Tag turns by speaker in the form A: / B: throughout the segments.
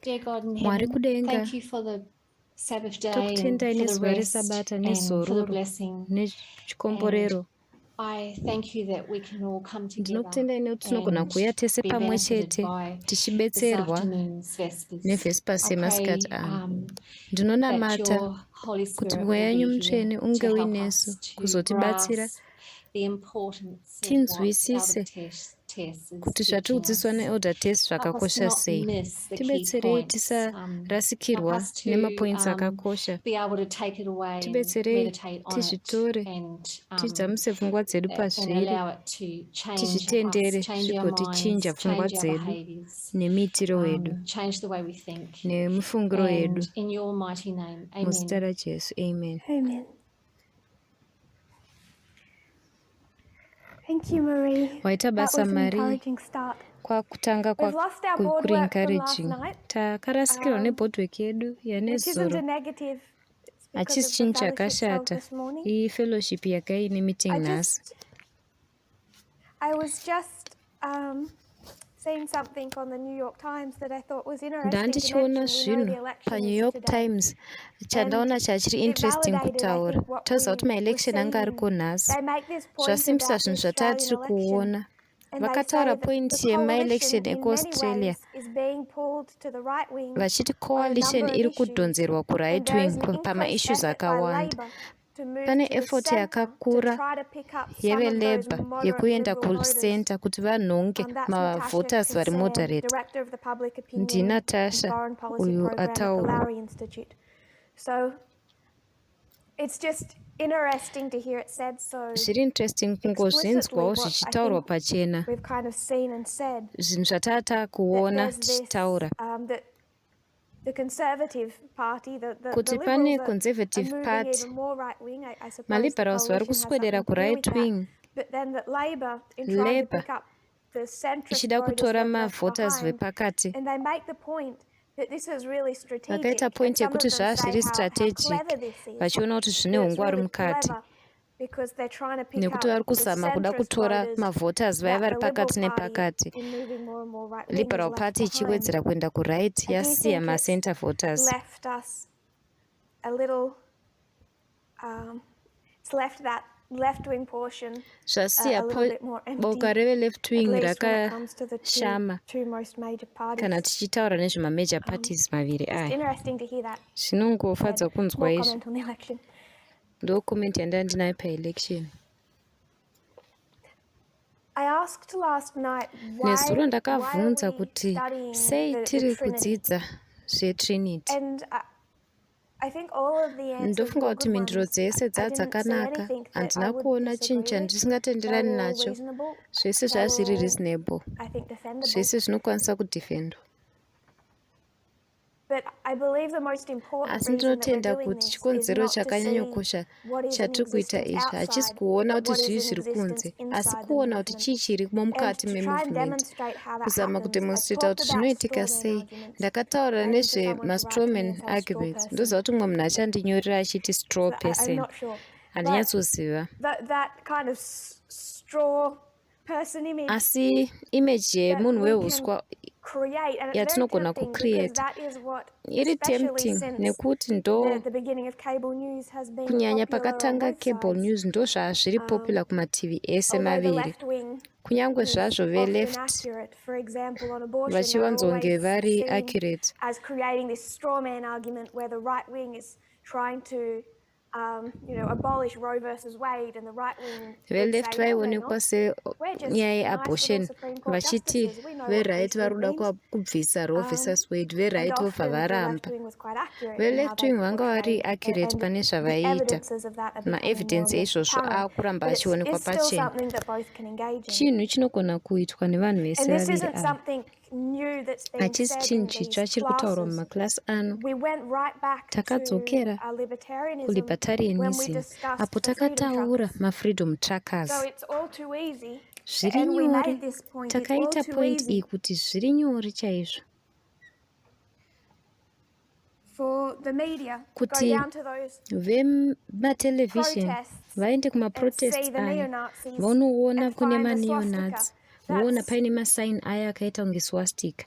A: Dear God in
B: Mwari
A: heaven,
B: kudenga,
A: thank you for the Sabbath day and
B: tokutendai
A: for the
B: nezuva
A: rest
B: reSabata
A: and for the
B: nezororo
A: blessing.
B: nechikomborero.
A: I thank you that we can all come together
B: Ndinokutendai nekuti tinogona
A: and
B: kuuya tese
A: be
B: pamwe
A: benefited
B: chete
A: by this
B: tichibetserwa
A: afternoon's Vespers.
B: nevhespasi
A: I
B: yemasikati
A: pray
B: ano.
A: that
B: Ndinonamata
A: your Holy
B: kuti
A: Spirit
B: mweya
A: will
B: wenyu
A: be
B: mutsvene
A: here
B: unge
A: to help
B: uinesu
A: us to
B: kuzotibatsira
A: grasp the importance of what
B: tinzwisise
A: Elder Tess is
B: kuti
A: teaching
B: zvatiridzidziswa
A: us.
B: neElder Tess
A: Help us
B: zvakakosha
A: not
B: sei.
A: miss the key
B: Tibetserei
A: points. Help
B: tisarasikirwa
A: us to
B: nemapoints akakosha.
A: be able to take it away and
B: Tibetserei
A: meditate on it
B: tizvitore
A: and
B: tidzamuse pfungwa dzedu pazviri,
A: allow it to change us,
B: tizvitendere
A: change our
B: zvigotichinja
A: minds,
B: pfungwa
A: change our
B: dzedu
A: behaviors,
B: nemiitiro wedu
A: change the way we think.
B: nemifungiro yedu.
A: And in your mighty name,
B: Muzita
A: amen.
B: raJesu, amen.
C: Amen. Thank you, Marie.
B: Waita
C: That
B: basa
C: was an
B: Marie.
C: encouraging start.
B: Kwakutanga
C: We've lost our board work from last
B: encouraging.
C: night,
B: Takarasikirwa neboardwork yedu
C: which isn't a
B: yanezoro.
C: negative. It's because
B: Hachisi
C: of the
B: chinhu
C: fellowships held
B: chakashata.
C: this morning.
B: Iyi fellowship yakaine meeting nhasi.
C: I was just seeing something on the New York Times that I thought was interesting.
B: Ndandichiona zvinhu paNew York Times chandaona chachiri interesting kutaura. Toziva kuti maelection anga ariko nhasi. Zvasimbisa zvinhu zvatava tiri kuona. Vakataura pointi yemaelection ekuAustralia vachiti coalition iri kudhonzerwa kuright wing pamaissues akawanda. Pane effort yakakura yeveLabour yekuenda kucenter kuti vanhonge mavoters vari moderate. Ndinatasha uyu ataura. Zviri interesting kungozvinzwawo zvichitaurwa pachena. Zvinhu zvatata kuona tichitaura. Kuti pane Conservative Party, maLiberals vari kuswedera kuright wing, Labour ichida kutora mavoters vepakati. Vakaita point yekuti zvazviri strategic vachiona kuti zvine ungwaru mukati nekuti vari kuzama kuda kutora mavoters vaya vari pakati nepakati. Liberal Party ichiwedzera kuenda kuright yasiya macenter voters. Zvasiya boka reveLeft wing rakashama kana tichitaura nezvemamajor parties maviri aya. Zvinongofadza kunzwa izvi. Ndo comment yandandinayo paelection. Nezuro ndakabvunza kuti sei tiri kudzidza zveTrinity. Ndofunga kuti mhinduro dzese dzakanaka. Handina kuona chinhu chandisingatenderani nacho. Zvese zvazviri reasonable. Zvese zvinokwanisa kudefendwa. Asi ndinotenda kuti chikonzero chakanyanyokosha chatiri kuita izvi hachisi kuona kuti zvii zviri kunze, asi kuona kuti chii chirimo mukati memovement, kuzama kudemonstrata kuti zvinoitika sei. Ndakataura nezvemastrawman arguments. Ndoziva kuti mumwe munhu achandinyorera achiti straw person. Handinyatsosiva. Asi image yemunhu wehuswa yatinogona kucreate iri tempting nekuti ndo kunyanya pakatanga cable news ndo zvazviri popular kumativi ese maviri. Kunyange zvazvo veLeft vachivanzonge vari accurate. veLeft vaionekwa senyaya yeabortion vachiti veRight vari kuda kubvisa Roe vs Wade, veRight vobva varamba. veLeft wing vanga vari accurate pane zvavaiita. Maevidence eizvozvo aakuramba achionekwa pachena. Chinhu chinogona kuitwa nevanhu vese vaviri ava. Hachisi chinhu chitsva chiri kutaurwa mumaklasi ano. Takadzokera kulibertarianism apo takataura mafreedom trackers. Zviri nyore. Takaita point iyi kuti zviri nyore chaizvo kuti vematelevision vaende kumaprotests aya vanoona kune maneonazi, voona paine masaini aya akaita kunge swastika.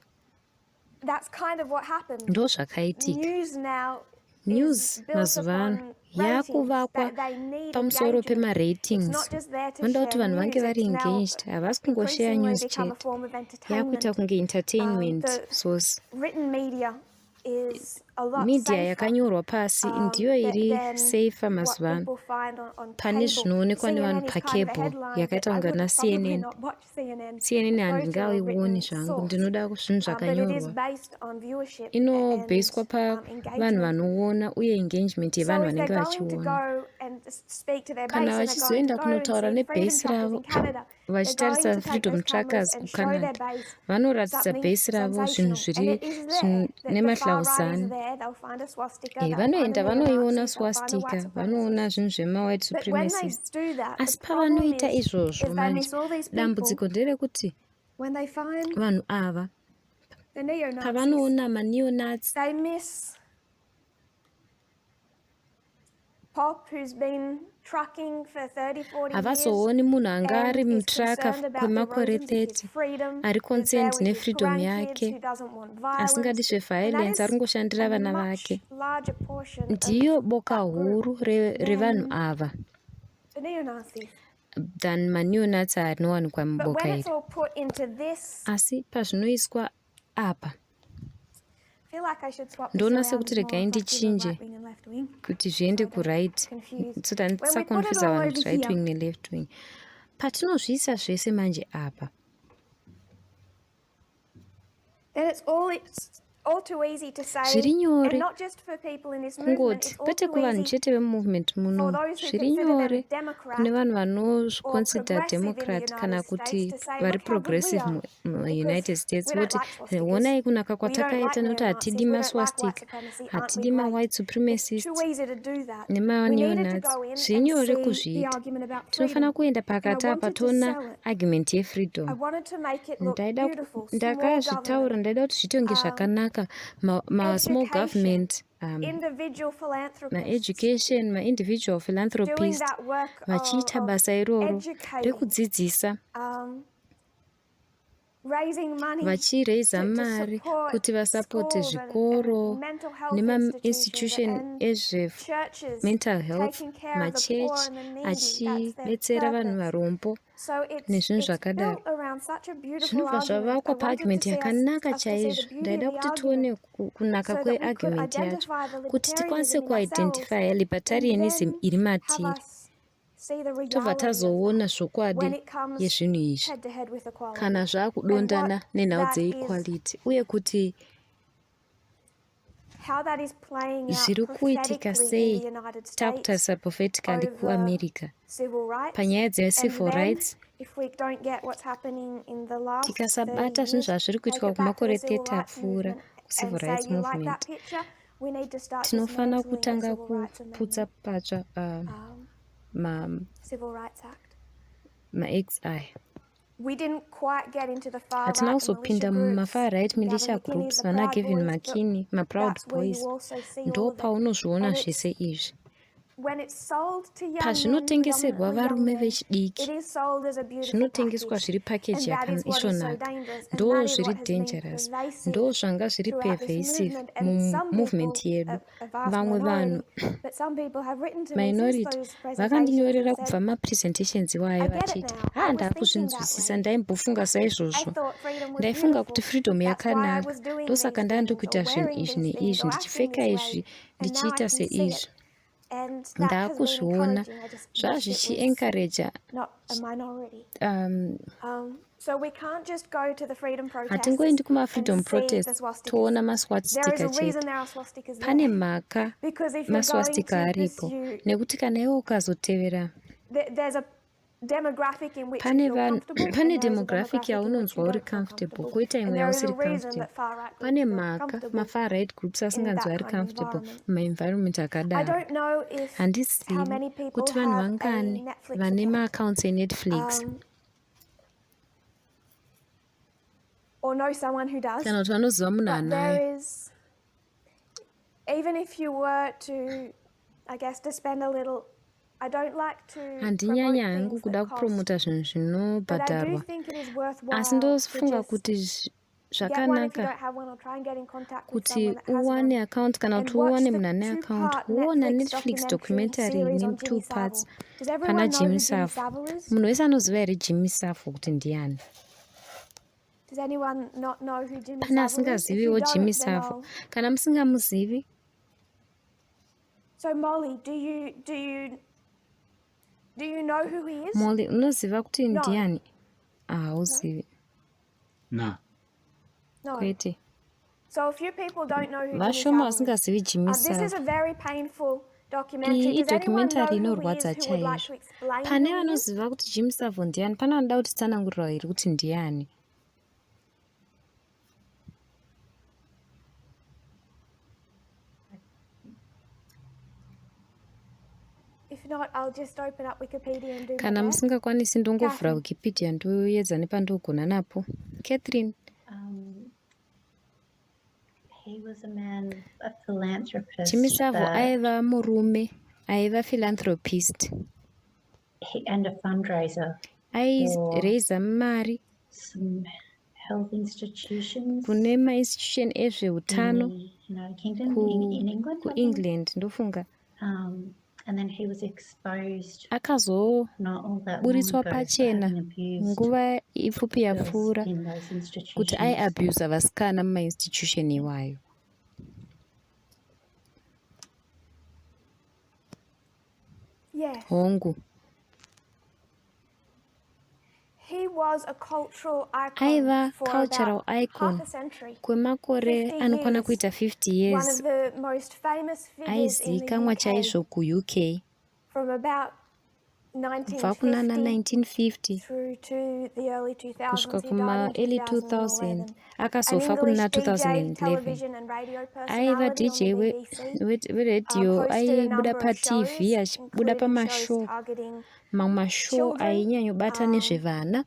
C: that's kind of what happened.
B: ndo zvakaitika.
C: News now
B: News
C: is built
B: mazuvano
C: upon
B: yakuvakwa
C: ratings, that they need
B: pamusoro
C: engagement. It's
B: pemaratings.
C: not just there to
B: Vanoda
C: share
B: kuti vanhu vange
C: news,
B: vari
C: it's now
B: engaged, havasi kungoshare
C: increasingly
B: news
C: become a
B: chete,
C: form of
B: yakuita
C: entertainment.
B: kunge entertainment
C: The
B: source.
C: written media is a lot
B: Media
C: safer
B: yakanyorwa pasi ndiyo iri
C: than
B: safer
C: what
B: mazuvano
C: people find on
B: pane
C: cable.
B: zvinoonekwa nevanhu
C: CNN is kind of a
B: pacable
C: headline,
B: yakaita
C: but I
B: kunga
C: would probably
B: naCNN.
C: not watch CNN.
B: CNN
C: I go to a
B: handingaioni
C: written
B: zvangu,
C: source.
B: ndinoda zvinhu
C: But it is
B: zvakanyorwa.
C: based on viewership
B: Inobheswa
C: and
B: pavanhu
C: engagement.
B: vanoona uye engagement
C: So
B: yevanhu
C: if they're
B: vanenge
C: going to
B: vachiona.
C: go and speak to their base,
B: Kana
C: and they're going to
B: vachizoenda
C: go and
B: kunotaura
C: see Freedom
B: nebhesi
C: Trackers
B: ravo
C: in Canada, they're going
B: vachitarisa
C: to take
B: Freedom
C: those cameras
B: Trackers
C: and show their
B: kuCanada,
C: base
B: vanoratidza
C: something
B: bhesi ravo zvinhu
C: sensational. And
B: zviri
C: it is there. The far right is
B: nemahlauzani.
C: there. They'll find a swastika. They'll find a
B: Vanoenda vanoiona
C: neo-Nazi. They'll find a white
B: swastika, vanoona
C: supremacist.
B: zvinhu zvema-white
C: But when they
B: supremacists.
C: do that,
B: Asi
C: the problem
B: pavanoita
C: is
B: izvozvo
C: they
B: manje,
C: miss all these people.
B: dambudziko nderekuti
C: When they find
B: vanhu ava
C: the neo-Nazis,
B: pavanoona maneo-Nazi,
C: they miss Pop, who's been trucking for 30, 40 years,
B: havazooni munhu anga ari
C: and is
B: mutraka
C: concerned about
B: kwemakore
C: erosions of his
B: 30
C: freedom,
B: ari
C: who's there
B: concerned
C: with his
B: nefreedom
C: grandkids,
B: yake
C: who doesn't want
B: asingadi
C: violence. And that
B: zveviolence, ari
C: is
B: ngoshandira
C: a
B: vana
C: much
B: vake.
C: larger portion of
B: Ndiyo boka
C: that group
B: huru revanhu
C: than
B: ava
C: the neo-Nazis.
B: than maneo-Nazi anowanikwa
C: But
B: muboka
C: when it's
B: iri.
C: all put into this,
B: Asi pazvinoiswa apa,
C: I feel like I should swap this
B: ndoona
C: around
B: sekuti
C: more
B: regai
C: if I give a
B: ndichinje
C: right wing and left wing.
B: kuti zviende
C: So I don't
B: kuright,
C: confuse.
B: so that
C: When we put it
B: ndisakonfuse
C: all
B: vanhu
C: over
B: kuti right
C: here,
B: wing neleft wing. Patinozviisa zvese manje apa,
C: then it's all too easy to say,
B: zviri
C: and
B: nyore
C: not just for people in this movement,
B: kungoti
C: it's all
B: kwete
C: too
B: kuvanhu
C: easy
B: chete vemumovement
C: for
B: muno,
C: those who
B: zviri
C: consider
B: nyore
C: them Democrat
B: kune vanhu
C: or
B: vanozviconsider
C: progressive in the
B: democrat kana
C: United
B: kuti
C: States to say,
B: vari
C: look how good we
B: progressive
C: are,
B: muunited
C: because
B: states
C: we don't
B: voti
C: like swastikas,
B: honai kunaka
C: we don't like
B: kwatakaita nekuti
C: neo-Nazis,
B: hatidi
C: we don't like white
B: maswastika,
C: supremacy, aren't we
B: hatidi
C: great?
B: mawhite
C: It's
B: supremacists
C: too easy to do that.
B: nema
C: We needed to
B: neonazi.
C: go in
B: Zviri
C: and
B: nyore
C: see the
B: kuzviita,
C: argument about
B: tinofanira
C: freedom.
B: kuenda
C: And I
B: pakati apa
C: wanted to
B: toona
C: sell it.
B: argument
C: I
B: yefreedom.
C: wanted to make it look
B: Ndaida
C: beautiful, small
B: ndakazvitaura,
C: government,
B: ndaida kuti zvitonge zvakanaka, ma-small
C: education,
B: government,
C: individual philanthropists,
B: ma-education, ma-individual
C: doing
B: philanthropists
C: that work
B: vachiita
C: of
B: basa iroro
C: educating,
B: rekudzidzisa,
C: raising money
B: vachiraisa
C: to
B: mari
C: support
B: kuti vasapote
C: schools
B: zvikoro
C: and mental health
B: nemainstitution
C: and churches
B: ezvemental health,
C: taking care of the poor
B: machechi
C: and the needy. That's their
B: achidetsera vanhu
C: purpose.
B: varombo
C: So it's
B: nezvinhu zvakadaro.
C: built around such a beautiful
B: Zvinobva
C: argument. I
B: zvavakwa
C: wanted
B: paargument
C: to see
B: yakanaka
C: us to see the
B: chaizvo.
C: beauty
B: Ndaida
C: of the
B: kuti tione
C: argument
B: kunaka
C: so that we could
B: kweargument yacho,
C: identify the
B: kuti tikwanise
C: libertarianism in ourselves
B: kuidentifya
C: and
B: libertarianism
C: then
B: iri
C: have
B: matiri,
C: us see the
B: tobva
C: reality of
B: tazoona
C: when
B: zvokwadi
C: it comes
B: yezvinhu izvi
C: head to head with equality.
B: kana
C: And
B: zvaakudondana
C: what
B: nenhau
C: that is,
B: dzeequality, uye kuti
C: how that is playing out
B: zviri kuitika
C: prophetically
B: sei
C: in the United States
B: takutarisa prophetically
C: over
B: kuamerica
C: civil rights.
B: panyaya
C: And
B: dzecivil
C: then
B: rights.
C: if we don't get what's happening in the last 30
B: Tikasabata zvinhu
C: years,
B: zvazviri
C: take
B: kuitika
C: it back to
B: kumakore
C: the civil
B: 30
C: rights
B: apfuura
C: movement
B: kucivil
C: and
B: rights
C: say you like that
B: movement,
C: picture, we need to start
B: tinofanira
C: dismantling the
B: kutanga
C: civil rights
B: kuputsa
C: amendment,
B: patsva
C: civil rights act.
B: ma-xi.
C: We didn't quite get into the far
B: hatina
C: right, the
B: kuzopinda
C: militia
B: mumafar right
C: groups,
B: militia
C: Gavin McKinney's,
B: groups,
C: the
B: vana
C: Proud
B: Gavin
C: Boys, but
B: McKinney, ma-proud
C: that's where
B: boys,
C: you also see
B: ndo
C: all of it.
B: paunozviona
C: And
B: zvese izvi.
C: when it's sold to young men,
B: Pazvinotengeserwa
C: predominantly young
B: varume
C: men,
B: vechidiki,
C: it is sold as a beautiful
B: zvinotengeswa
C: package.
B: zviri package
C: And that is what is so
B: isvonaka,
C: dangerous. And
B: ndo
C: that is
B: zviri
C: what has been
B: dangerous,
C: pervasive
B: ndo zvanga zviri
C: throughout this
B: pervasive
C: movement. And some
B: mumovement
C: people,
B: yedu.
C: a vast
B: Vamwe vanhu
C: minority, but some people have written to me since
B: minority
C: those presentations
B: vakandinyorera
C: and
B: kubva
C: said,
B: mapresentations iwayo
C: I get it
B: vachiti
C: now. I was
B: ndava
C: thinking that
B: kuzvinzwisisa,
C: way.
B: ndaimbofunga
C: I
B: saizvozvo,
C: thought freedom was
B: ndaifunga
C: beautiful.
B: kuti freedom
C: That's why I
B: yakanaka,
C: was doing
B: ndosaka
C: these
B: ndandi
C: things or
B: kuita zvinhu
C: wearing
B: izvi
C: these things
B: neizvi,
C: or acting
B: ndichipfeka
C: this
B: izvi,
C: way. And now I
B: ndichiita
C: can see
B: seizvi.
C: it. And that has been
B: Ndakuzviona
C: encouraging. I just wish it was
B: zvazvichiencouragea.
C: not a minority. So we can't just go to the freedom protests
B: hatingoendi kuma-freedom
C: and see the
B: protests
C: swastikas.
B: toona
C: There is
B: maswastika
C: a reason
B: chete.
C: there are swastikas
B: Pane
C: there.
B: mhaka
C: Because if you're going
B: maswastika
C: to
B: aripo,
C: pursue,
B: nekuti kana iwe ukazotevera
C: there's a demographic in which you
B: pane
C: feel comfortable, and
B: pane
C: there is a
B: demographic
C: demographic in which
B: yaunonzwa
C: you
B: uri
C: don't feel
B: comfortable,
C: comfortable.
B: koita
C: And
B: imwe
C: there is a
B: yausiri
C: reason that
B: comfortable.
C: far-right
B: Pane
C: groups are
B: mhaka
C: comfortable
B: ma-far right groups
C: in
B: asinganzwi
C: that
B: ari
C: kind of
B: comfortable
C: environment.
B: mumaenvironment
C: I
B: akadaro.
C: don't know if how
B: Handizivi
C: many people
B: kuti vanhu
C: have a
B: vangani
C: Netflix
B: vane
C: account.
B: maaccounts eNetflix
C: Or know someone who does.
B: kana kuti vanoziva munhu
C: But
B: anaye.
C: there is, even if you were to, I guess, to spend a little, I don't like to promote
B: Handinyanyi hangu
C: things
B: kuda
C: that cost,
B: kupromota zvinhu
C: but I do
B: zvinobhadharwa,
C: think it is
B: asi
C: worthwhile to
B: ndofunga
C: just
B: kuti zvakanaka kuti uwane account kana kuti uwane munhu ane account woona Netflix documentary ine 2 parts pana Jimmy Savile. Munhu wese anoziva here Jimmy Savile kuti ndiani? Pana asingaziviwo Jimmy Savile? Kana musingamuzivi,
C: So Molly, do you know who he is?
B: Molly, unoziva kuti ndiani? Hauzivi.
D: No.
B: Kwete.
C: So a few people don't know who Jimmy
B: Vashoma
C: Savile
B: vasingazivi
C: is.
B: Jimmy
C: This is a
B: Savile.
C: very painful documentary.
B: Iyi
C: Does anyone know
B: documentary
C: who he
B: inorwadza
C: is who would like
B: chaizvo.
C: to explain
B: Pane
C: who he is?
B: vanoziva kuti Jimmy Savile ndiani, pane vanoda kuti tsanangurira here kuti ndiani.
C: If not, I'll just open up Wikipedia and do my
B: Kana
C: best.
B: musingakwanisi ndongovhura Wikipedia ndoedza nepandogona napo. Catherine,
E: He was a man, a philanthropist,
B: Jimmy Savile aiva murume, aiva philanthropist,
E: and a fundraiser.
B: Airaisa mari
E: Some health institutions
B: kune mainstitution ezveutano
E: in the United Kingdom, in England, I think.
B: kuEngland ndofunga.
E: And then he was exposed not all that long
B: Akazoburiswa
E: ago for
B: pachena
E: having abused
B: nguva ipfupi
E: girls
B: yapfuura
E: in those
B: kuti
E: institutions.
B: aiabusa vasikana mumainstitution iwayo.
C: Yes.
B: Hongu
C: He was a cultural
B: aiva
C: icon for
B: cultural
C: about
B: icon
C: half a century.
B: kwemakore
C: 50
B: anokwana
C: years.
B: kuita 50
C: One
B: years.
C: of the most famous figures in the
B: Aizikamwa
C: UK
B: chaizvo kuUK
C: from about
B: kubva kunana
C: 1950
B: 1950
C: through to the early 2000s.
B: kusvika
C: He died
B: kuma
C: in
B: early
C: 2011.
B: 2000
C: An
B: akazofa
C: English
B: kuna
C: DJ,
B: 2011.
C: television and radio
B: Aiva
C: personality on
B: DJ
C: the BBC.
B: weredhiyo
C: Hosted a
B: aibuda
C: number of
B: paTV
C: shows,
B: achibuda
C: including shows
B: pamashow.
C: targeting
B: Mamwe mashow
C: children.
B: ainyanyobata nezvevana.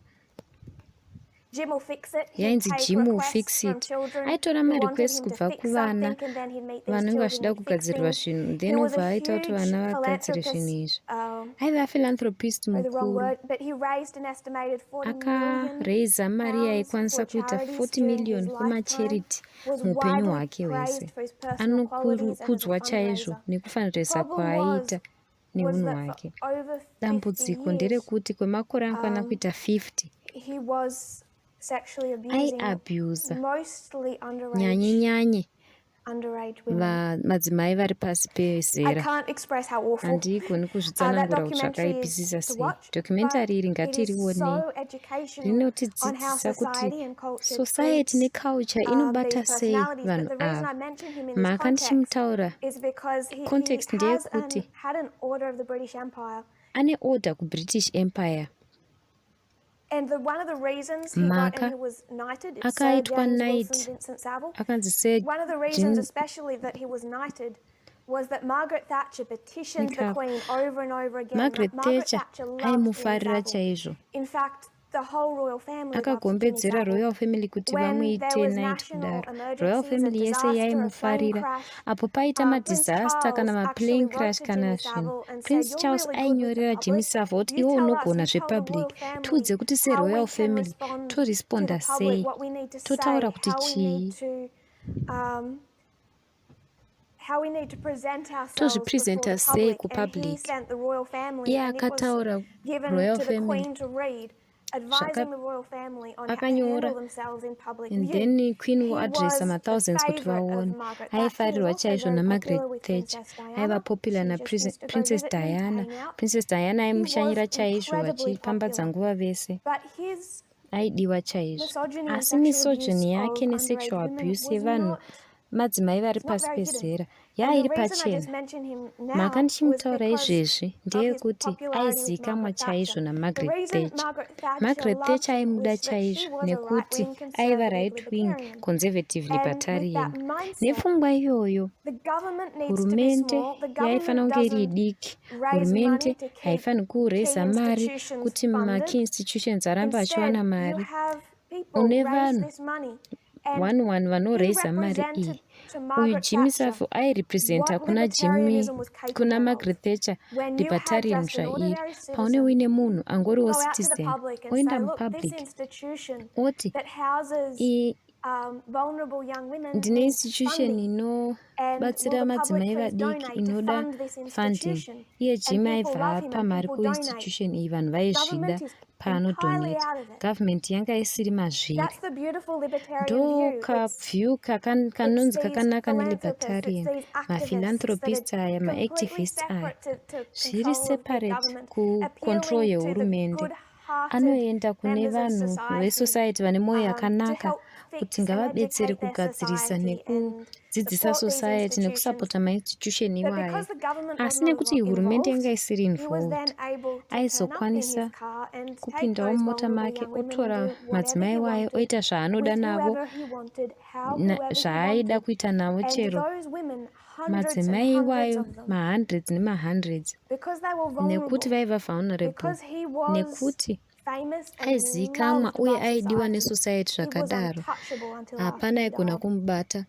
C: Jim will fix it. He'd
B: Yainzi
C: take
B: Jim will
C: requests
B: fix
C: from
B: it.
C: children
B: Aitora
C: who wanted
B: marequests
C: him to
B: kubva
C: fix
B: kuvana
C: something, and then he'd meet these
B: vanenge
C: children
B: vachida
C: and fix
B: kugadzirirwa
C: things.
B: zvinhu,
C: He
B: then
C: was
B: obva
C: a
B: aita kuti
C: huge
B: vana vagadzire zvinhu
C: philanthropist.
B: izvi. Aiva philanthropist
C: The wrong
B: mukuru.
C: word, but he raised an estimated 40 million
B: Akareisa mari
C: pounds
B: yaikwanisa
C: for
B: kuita
C: charities
B: 40
C: during his
B: million
C: lifetime.
B: kumacharity
C: Was
B: muupenyu
C: widely
B: hwake
C: praised
B: hwese.
C: for his personal qualities and as a
B: Anokudzwa chaizvo
C: fundraiser.
B: nekufanirisa
C: Problem
B: kwaaita
C: was
B: neunhu
C: that
B: hwake.
C: for over 50
B: Dambudziko
C: years,
B: nderekuti kwemakore anokwana kuita 50
C: he was sexually abusing
B: aiabusa
C: mostly
B: nyanye
C: underage women.
B: madzimai vari pasi
C: I
B: pezera.
C: can't express how awful
B: Handigoni
C: that
B: kuzvitsanangura kuti
C: documentary
B: zvakaipisisa
C: is to
B: sei.
C: watch,
B: Documentary iri
C: but it is
B: ngatirionei.
C: so educational on how
B: Rinotidzidzisa kuti
C: society and culture
B: society
C: treats
B: neculture
C: these
B: inobata sei
C: personalities. But
B: vanhu
C: the reason
B: ava.
C: I mention him in this
B: Mhaka
C: context
B: ndichimutaura
C: is because he
B: context
C: had
B: ndeyekuti
C: an order of the British Empire.
B: ane order kuBritish Empire.
C: And one of the reasons he got, and he was knighted, it's Sir
B: akaitwa
C: James
B: knight.
C: Wilson Vincent Savile.
B: Akanzi Sir
C: One of the reasons especially that he was knighted was that Margaret Thatcher petitioned the Queen over and over again.
B: Margaret Thatcher
C: loved
B: aimufarira
C: Jimmy Savile.
B: chaizvo.
C: In fact, the whole royal family loved Jimmy
B: Akagombedzera
C: Savile.
B: royal family kuti
C: When there
B: vamuite
C: was
B: knight
C: national
B: kudaro.
C: emergencies,
B: Royal
C: a
B: family yese
C: disaster, a plane
B: yaimufarira.
C: crash,
B: Apo paita
C: Prince
B: madisaster kana
C: Charles
B: maplane
C: actually
B: crash
C: wrote to
B: kana
C: Jimmy
B: zvinhu.
C: Savile and said,
B: Prince
C: "You're
B: Charles
C: really good with the
B: ainyorera Jimmy
C: public.
B: Savile kuti
C: You
B: iwe
C: tell us,
B: unogona
C: you tell the royal
B: zvepublic.
C: family
B: Tiudze kuti
C: how
B: seroyal
C: we can
B: family
C: respond to
B: toresponda
C: the public,
B: sei.
C: what we need to say,
B: Totaura kuti
C: how we need
B: chii.
C: to how we need to present ourselves
B: Tozvipresenta
C: before
B: sei
C: the public." And he
B: kupublic.
C: sent the royal family,
B: Iye
C: and it was
B: akataura
C: given
B: royal
C: to the
B: family.
C: Queen to read, advising the royal family on how to
B: Akanyora.
C: handle themselves in public
B: And
C: view.
B: then Queen
C: He
B: woadressa
C: was
B: thousands
C: the
B: kuti
C: favourite
B: vaone.
C: of Margaret Thatcher. He was
B: Aifarirwa
C: also
B: chaizvo
C: very
B: naMargaret
C: popular with
B: Thatcher.
C: Princess Diana.
B: Aiva popular
C: She just used to go
B: naPrincess
C: visit him to
B: Diana.
C: hang out.
B: Princess Diana
C: He was
B: aimushanyira chaizvo
C: incredibly
B: vachipambadza
C: popular.
B: nguva vese.
C: But his
B: Aidiwa chaizvo.
C: misogyny and
B: Asi
C: sexual
B: misogyny
C: abuse
B: yake
C: of
B: nesexual
C: underage women
B: abuse
C: was
B: yevanhu
C: not
B: madzimai vari
C: it's not
B: pasi
C: very hidden.
B: pezera
C: And
B: yairi
C: the reason I just
B: pachena.
C: mention him now
B: Mhaka
C: was
B: ndichimutaura
C: because
B: izvezvi
C: of his
B: ndeyekuti
C: popularity with
B: aizikamwa
C: Margaret
B: chaizvo
C: Thatcher. The
B: naMargaret
C: reason
B: Thatcher.
C: Margaret Thatcher
B: Margaret
C: loved
B: Thatcher
C: him
B: aimuda
C: was that she
B: chaizvo
C: was a
B: nekuti
C: right-wing
B: aiva
C: conservative
B: right-wing
C: libertarian.
B: conservative
C: And with
B: libertarian.
C: that mindset,
B: Nepfungwa iyoyo
C: the government needs to be
B: hurumende
C: small. The
B: yaifana
C: government
B: kunge iri
C: doesn't
B: diki.
C: raise money
B: Hurumende
C: to keep
B: haifani kureisa
C: key
B: mari
C: institutions
B: kuti
C: funded.
B: makey institutions arambe achiwana
C: Instead, you
B: mari.
C: have people
B: Une
C: raise
B: vanhu
C: this money. And
B: one
C: he
B: vanoreisa mari iyi.
C: represented to
B: Uyu
C: Margaret
B: Jimmy
C: Thatcher
B: Savile airepresenta
C: what
B: kuna
C: libertarianism was
B: kuna
C: capable
B: Margaret
C: of.
B: Thatcher
C: When you had
B: libertarian
C: just an
B: zvairi.
C: ordinary
B: Paune
C: citizen
B: uine munhu angoriwo
C: go out to the
B: citizen
C: public and
B: oenda
C: say, look, this
B: mupublic
C: institution
B: oti
C: that houses vulnerable young women
B: ndine
C: needs
B: institution
C: funding.
B: inobatsira
C: And will the
B: madzimai
C: public please
B: vadiki
C: donate to
B: inoda
C: fund this
B: funding.
C: institution?
B: Iye
C: And
B: Jimmy
C: people love him
B: aibva
C: and
B: mari
C: people donate.
B: kuinstitution iyi vanhu vaizvida
C: Government is entirely
B: paanodonate.
C: out of it.
B: Government yanga isiri mazviri.
C: That's the beautiful libertarian
B: Ndo
C: view.
B: kavyu kanonzi kakanaka nelibertarian.
C: These activists that
B: Maphilanthropist aya,
C: are completely
B: maactivist aya,
C: separate to
B: zviri
C: control of big
B: separate
C: government,
B: kucontrol
C: appealing to the
B: yehurumende.
C: good-hearted
B: Anoenda kune
C: members of
B: vanhu
C: society
B: vesociety vane mwoyo
C: to
B: yakanaka
C: help
B: kuti
C: fix and
B: ngavabetsere
C: educate their
B: kugadzirisa
C: society and
B: nekudzidzisa
C: support these
B: society
C: institutions.
B: nekusapota mainstitution
C: But
B: iwaya.
C: because the government was
B: Asi
C: not
B: nekuti hurumende yanga
C: involved,
B: isiri
C: he was
B: involved,
C: then able to turn up in
B: aizokwanisa
C: his car and take
B: kupindawo
C: those
B: mumota
C: vulnerable
B: make
C: young women and
B: otora
C: do whatever
B: madzimai
C: he
B: wayo
C: wanted
B: oita zvaanoda
C: with
B: navo
C: whoever he wanted, whoever he
B: zvaaida
C: wanted.
B: kuita navo
C: And
B: chero.
C: those women, hundreds and
B: Madzimai
C: hundreds
B: iwayo
C: of them,
B: mahundreds nemahundreds,
C: because they were
B: nekuti
C: vulnerable,
B: vaiva vulnerable,
C: because he was
B: nekuti
C: famous and
B: aizikanwa
C: loved
B: uye
C: by
B: aidiwa
C: society.
B: nesociety
C: He was
B: zvakadaro.
C: untouchable until after
B: Hapana
C: he
B: aigona
C: died.
B: kumubata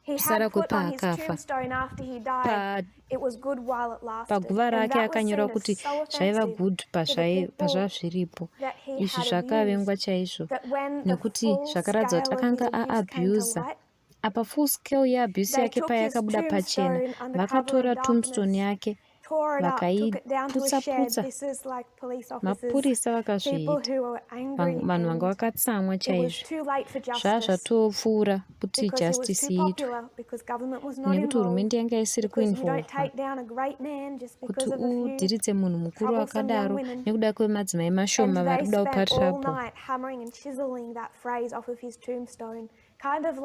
C: He
B: kusara
C: had put on his
B: kwepaakafa.
C: tombstone after he died, it was good while it lasted.
B: Paguva
C: And
B: rake
C: that was
B: akanyora
C: seen
B: kuti
C: as so
B: zvaiva
C: offensive
B: good
C: to the people
B: pazvazviripo.
C: that he
B: Izvi
C: had
B: zvakavengwa
C: abused,
B: chaizvo
C: that when the
B: nekuti
C: full
B: zvakaratidza kuti
C: scale of his
B: akanga
C: abuse came to
B: aabusa.
C: light,
B: Apa full scale yeabuse
C: they
B: yake
C: took his
B: payakabuda pachena,
C: tombstone under cover
B: vakatora
C: of
B: tombstone
C: darkness,
B: yake
C: tore it up, took it down to a shed.
B: vakaiputsa-putsa.
C: This is like police officers,
B: Mapurisa
C: people
B: vakazviita.
C: who were angry,
B: Vanhu vanga
C: and
B: vakatsamwa
C: it was
B: chaizvo.
C: too late for
B: Zvaa
C: justice
B: zvatopfuura kuti
C: because he was
B: justice
C: too
B: iitwe.
C: popular, because government was not
B: Nekuti
C: involved,
B: hurumende yanga isiri
C: because you don't
B: kuinvolva.
C: take down a great man just
B: Kuti
C: because of a few
B: udhiritse munhu mukuru
C: troublesome young
B: wakadaro
C: women.
B: nekuda kwemadzimai
C: And
B: mashoma
C: they
B: vari kuda
C: spent all
B: kupatirapo.
C: night hammering and chiseling that phrase off of his tombstone, kind of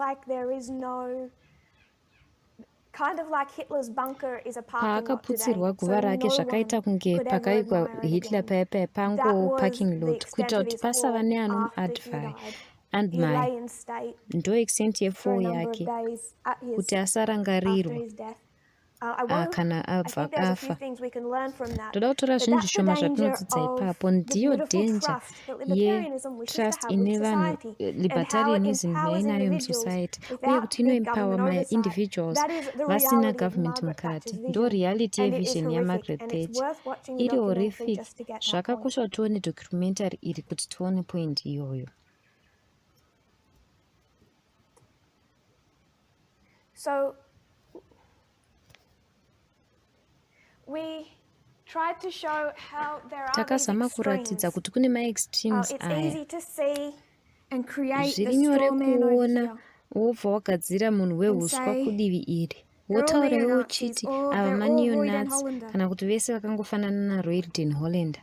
C: like Hitler's bunker is a parking lot today.
B: Paakaputsirwa guva rake zvakaita kunge pakaikwa Hitler paya paya pango parking lot kuita kuti pasava neanomuadvire. And my ndo extent ye4 yake kuti asarangarirwa kana abva kafa. Ndoda kutora zvinhu zvishoma zvatinodzidza ipapo. Ndiyo danger yetrust ine vanhu, libertarianism yainayo musociety, uye kuti inoempower maindividuals vasina government mukati. Ndo reality yevision yaMargaret Thatcher. Iri horrific. Zvakakosha kuti tione documentary iri kuti tione point iyoyo.
C: So we tried to show how there are these
B: Takazama kuratidza
C: extremes.
B: kuti kune ma-extremes
C: It's
B: aya.
C: easy to see and create
B: Zviri
C: the
B: nyore
C: straw man over
B: kuona
C: here.
B: wobva wagadzira munhu wehuswa
C: say,
B: kudivi iri.
C: "They're all
B: Wotaura iwo
C: neo-Nazis,"
B: uchiti
C: or,
B: ava
C: "They're all Roy den
B: maneo-Nazi,"
C: Hollander.
B: kana kuti vese vakangofanana naRoy den Hollander.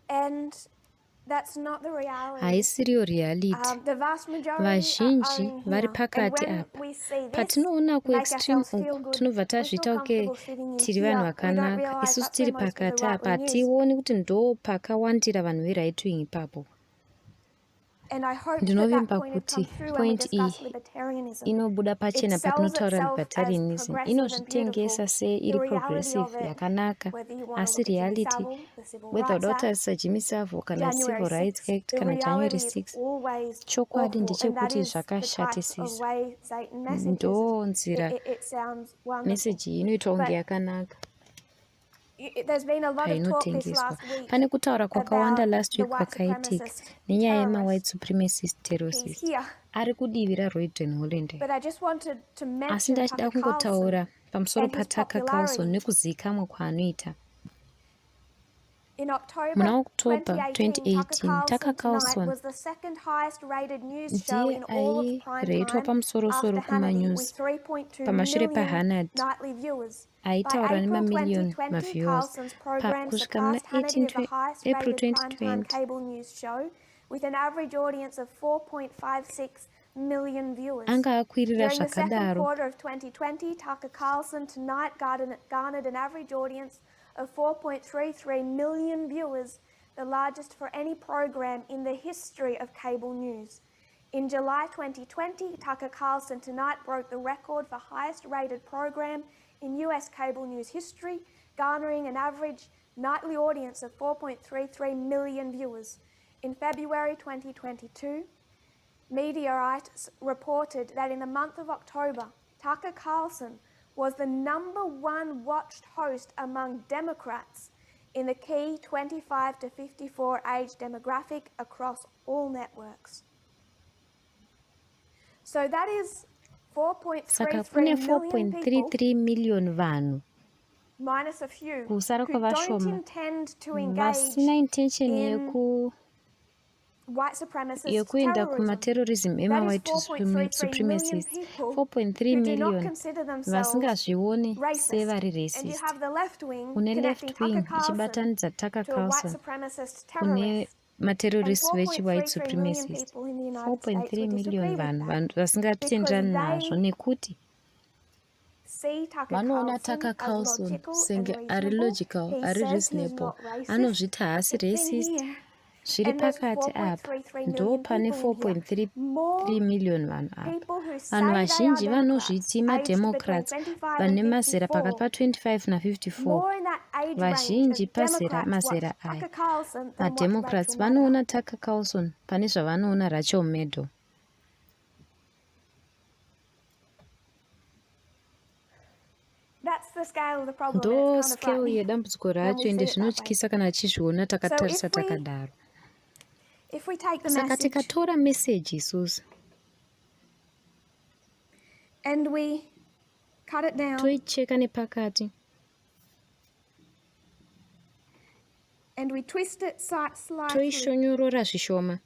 C: And that's not the reality.
B: Haisiriyo reality.
C: The vast majority
B: Vazhinji
C: are in
B: vari
C: here.
B: pakati
C: And when
B: apa.
C: we see this,
B: Patinoona
C: make
B: kuextreme
C: ourselves feel
B: uku
C: good.
B: tinobva
C: We feel
B: tazviita uke
C: comfortable sitting in
B: tiri
C: here.
B: vanhu
C: We don't
B: vakanaka.
C: realize
B: Isusu
C: that's
B: tiri
C: where most of the
B: pakati apa
C: right wing is.
B: hationi kuti ndo pakawandira vanhu veright wing ipapo.
C: And I hope that
B: Ndinovimba
C: point had come
B: kuti
C: through when we
B: point iyi
C: discuss libertarianism.
B: inobuda
C: It
B: pachena
C: sells
B: patinotaura
C: itself as
B: libertarianism.
C: progressive and
B: Inozvitengesa
C: beautiful.
B: seiri
C: The reality
B: progressive
C: of it,
B: yakanaka,
C: whether you want to
B: asi
C: look at Jimmy
B: reality,
C: Savile, the Civil
B: whether
C: Rights
B: uda
C: Act,
B: kutarisa Jimmy Savile kana
C: January
B: Civil Rights
C: 6th,
B: Act
C: the
B: kana January
C: reality is
B: 6th,
C: always
B: chokwadi
C: awful, and that
B: ndechekuti
C: is the type of
B: zvakashatisisa.
C: way Satan messages.
B: Ndo nzira
C: It sounds wonderful.
B: meseji iyi inoitwa kunge
C: But
B: yakanaka.
C: there's been a lot of talk this
B: Painotengeswa.
C: last week
B: Pane kutaura kwakawanda
C: about
B: last
C: the
B: week
C: white
B: kwakaitika
C: supremacist
B: nenyaya
C: terrorist.
B: yema-white supremacist
C: He's
B: terrorist.
C: here.
B: Ari kudivi raRoy den Hollander.
C: But I just wanted to
B: Asi
C: mention
B: ndachida
C: Tucker
B: kungotaura
C: Carlson
B: pamusoro
C: and his
B: paTucker Carlson
C: popularity.
B: nekuzikamwa kwaanoita.
C: In October
B: Muna October
C: 2018,
B: Tucker
C: Tonight
B: Carlson
C: was the second highest rated news show
B: ndiye
C: in all of prime
B: aireitwa
C: time
B: pamusorosoro
C: after Hannity, with
B: kumanews
C: 3.2
B: pamashure
C: million
B: paHannity.
C: nightly viewers.
B: Aitaura
C: By April
B: nemamiliyoni
C: 2020,
B: maviewers.
C: Carlson's program
B: Kusvika muna
C: surpassed Hannity as the highest
B: April
C: rated primetime
B: 2020
C: cable news show, with an average audience of 4.56 million viewers.
B: anga akwirira
C: During the second
B: zvakadaro.
C: quarter of 2020, Tucker Carlson Tonight garnered an average audience of 4.33 million viewers, the largest for any program in the history of cable news. In July 2020, Tucker Carlson Tonight broke the record for highest rated program in US cable news history, garnering an average nightly audience of 4.33 million viewers. In February 2022, Mediaite reported that in the month of October, Tucker Carlson was the #1 watched host among Democrats in the key 25 to 54 age demographic across all networks. So that is
B: Saka kune
C: 4.33 million
B: 4.33 million
C: people
B: vanhu
C: minus a few
B: kusara
C: who don't
B: kwavashoma
C: intend to engage
B: vasina intention
C: in white supremacist
B: yekuenda
C: terrorism.
B: kumaterrorism
C: That is
B: ema-white
C: 4.33 million
B: supremacists.
C: people
B: 4.3
C: who do not
B: million
C: consider themselves
B: vasingazvioni
C: racist.
B: sevari
C: And you
B: racist.
C: have the left wing
B: Kune
C: connecting
B: left wing
C: Tucker Carlson
B: ichibatanidza Tucker
C: to a white
B: Carlson
C: supremacist
B: kune
C: terrorist. And
B: materrorist vechi-white
C: 4.33 million
B: supremacist.
C: people in the United States
B: 4.3
C: would
B: million
C: disagree with
B: vanhu
C: that
B: vasingatenderani
C: because
B: nazvo
C: they
B: nekuti
C: see Tucker
B: vanoona
C: Carlson
B: Tucker
C: as
B: Carlson
C: logical and
B: senge ari
C: reasonable.
B: logical
C: He
B: ari
C: says he's
B: reasonable
C: not racist.
B: anozviti haasi
C: It's in
B: racist
C: here.
B: zviri
C: And there's
B: pakati apa
C: 4.33
B: ndo
C: million
B: pane
C: people in here.
B: 4.3
C: More
B: million vanhu apa.
C: people who
B: Vanhu
C: say they are
B: vazhinji
C: Democrats,
B: vanozviti
C: aged between
B: mademocrats
C: 25
B: vane
C: and
B: mazera pakati
C: 54,
B: pa25 na54.
C: more in that age range
B: Vazhinji
C: of
B: pazera
C: Democrats watch
B: mazera aya
C: Tucker Carlson than watch
B: mademocrats
C: Rachel Maddow.
B: vanoona Tucker Carlson pane zvavanoona Rachel Maddow.
C: That's the scale of the problem.
B: Ndo
C: It's kind of
B: scale
C: frightening
B: yedambudziko
C: when
B: racho
C: we see
B: ende
C: it that way.
B: zvinotyisa kana tichizviona takatarisa takadaro.
C: If we take the
B: Saka
C: message
B: tikatora message isusu
C: and we cut it down
B: toicheka nepakati
C: and we twist it slightly,
B: toishonyorora zvishoma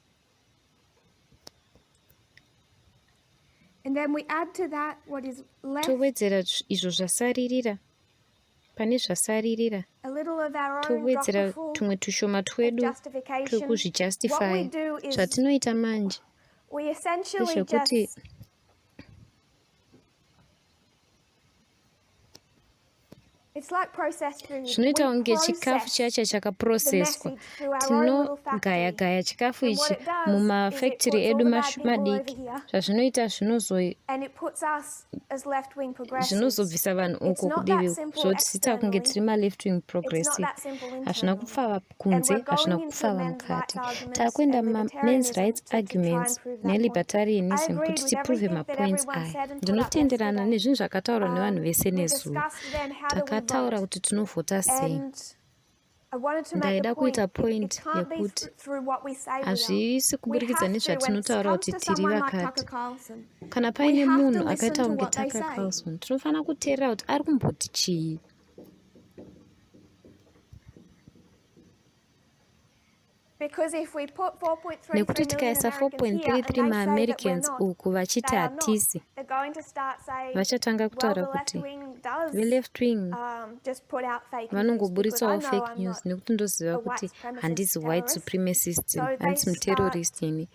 C: and then we add to that what is left,
B: towedzera izvo zvasaririra. Pane zvasaririra
C: a little of our own
B: towedzera
C: dropperful
B: tumwe tushoma
C: of
B: twedu
C: justification. What we
B: twekuzvijustify.
C: do is
B: Zvatinoita manje
C: we essentially
B: ndezvekuti
C: just it's like processed food.
B: zvinoita
C: We
B: kunge chikafu
C: process
B: chacho
C: the
B: chakaprocesswa.
C: message through our own little factory.
B: Tinogaya chikafu
C: And what
B: ichi
C: it does
B: mumafactory
C: is it puts
B: edu
C: all the bad people over
B: madiki.
C: here,
B: Zvazvinoita
C: and it puts us as left-wing progressives.
B: zvinozobvisa vanhu
C: It's
B: uko
C: not that
B: kudivi
C: simple
B: zvotiita kunge
C: externally.
B: tiri maleft wing
C: It's not
B: progressive.
C: that simple
B: Hazvina
C: internally.
B: kupfava
C: And
B: kunze,
C: we're
B: hazvina
C: going into
B: kupfava
C: men's rights
B: mukati.
C: arguments
B: Takuenda
C: and
B: men's
C: libertarianism
B: rights
C: to try
B: arguments
C: and prove that point. I
B: nelibertarianism
C: agreed
B: kuti
C: with
B: tiprove
C: everything that
B: mapoints
C: everyone
B: aya.
C: said and put up
B: Ndinotenderana
C: yesterday.
B: nezvinhu zvakataurwa nevanhu vese
C: We
B: nezuva.
C: discussed then how do we
B: Takataura
C: vote.
B: kuti tinovhota sei.
C: And I wanted to make the
B: Ndaida
C: point,
B: kuita
C: it
B: point
C: can't be
B: yekuti
C: through what we say we are.
B: hazvisi
C: We
B: kuburikidza
C: have to, when it
B: nezvatinotaura
C: comes
B: kuti
C: to
B: tiri
C: someone like Tucker
B: vakati.
C: Carlson,
B: Kana
C: we
B: paine
C: have to
B: munhu
C: listen
B: akaita
C: to
B: kunge
C: what they
B: Tucker
C: say.
B: Carlson, tinofanira kuteerera kuti ari kumboti chii.
C: Because if we put 4.33
B: Nekuti
C: million
B: tikaisa
C: Americans here and
B: 4.33
C: they say that we're
B: maamericans
C: not,
B: uku vachiti
C: they are not,
B: hatisi,
C: they're going to start saying,
B: vachatanga
C: well,
B: kutaura
C: the left
B: kuti
C: wing does
B: veleft wing
C: just put out fake news because I
B: vanongoburitsawo
C: know
B: fake
C: I'm
B: news
C: not
B: nekuti ndoziva
C: a white
B: kuti
C: supremacist
B: handisi white
C: terrorist.
B: supremacist,
C: So
B: handisi muterrorist ini.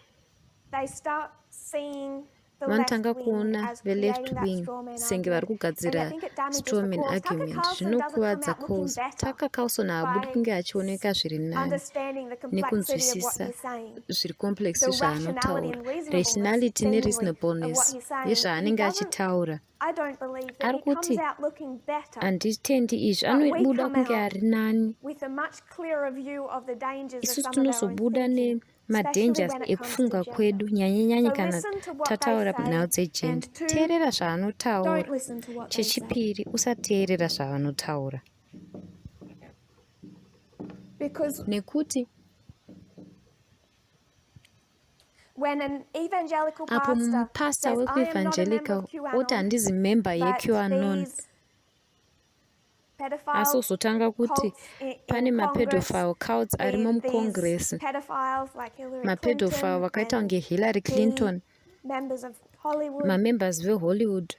C: they start seeing the
B: Vanotanga
C: left wing
B: kuona
C: as
B: veleft
C: creating that
B: wing
C: straw man
B: senge vari
C: argument. And I
B: kugadzira
C: think it damages
B: straw
C: the
B: man
C: cause. Tucker
B: argument.
C: Carlson doesn't come
B: Zvinokuvadza
C: out looking
B: cause.
C: better
B: Tucker Carlson haabudi
C: by
B: kunge achioneka zviri nani
C: understanding the complexity of what
B: nekunzwisisa
C: he's saying.
B: zviri complex
C: The rationality
B: zvaanotaura.
C: and reasonableness
B: Rationality
C: seemingly of
B: nereasonableness
C: what he's saying.
B: yezvaanenge
C: He doesn't,
B: achitaura.
C: I don't believe that
B: Ari
C: he comes
B: kuti
C: out looking better,
B: handitendi izvi,
C: but we
B: anobuda
C: come
B: kunge
C: out
B: ari nani.
C: with a much clearer view of the dangers of
B: Isusu
C: some of our own
B: tinozobuda
C: thinking, especially
B: nemadangers
C: when it comes to
B: ekufunga
C: gender.
B: kwedu nyanye
C: So
B: kana
C: listen to what they
B: tataura nhau
C: say,
B: dzegender.
C: and two,
B: Teerera zvaanotaura.
C: don't listen to what they say.
B: Chechipiri, usateerera zvavanotaura.
C: Because
B: Nekuti
C: when an evangelical
B: apo
C: pastor
B: mupasta
C: says, I am not a member
B: wekuevangelical
C: of
B: oti
C: QAnon,
B: handisi member
C: but
B: yeQAnon,
C: these pedophile
B: asozotanga kuti
C: cults
B: pane
C: in Congress,
B: mapedophile cults arimo
C: these
B: mucongress,
C: pedophiles like Hillary
B: mapedophile
C: Clinton
B: vakaita
C: and
B: kunge Hillary
C: the
B: Clinton,
C: members of Hollywood.
B: mamembers veHollywood.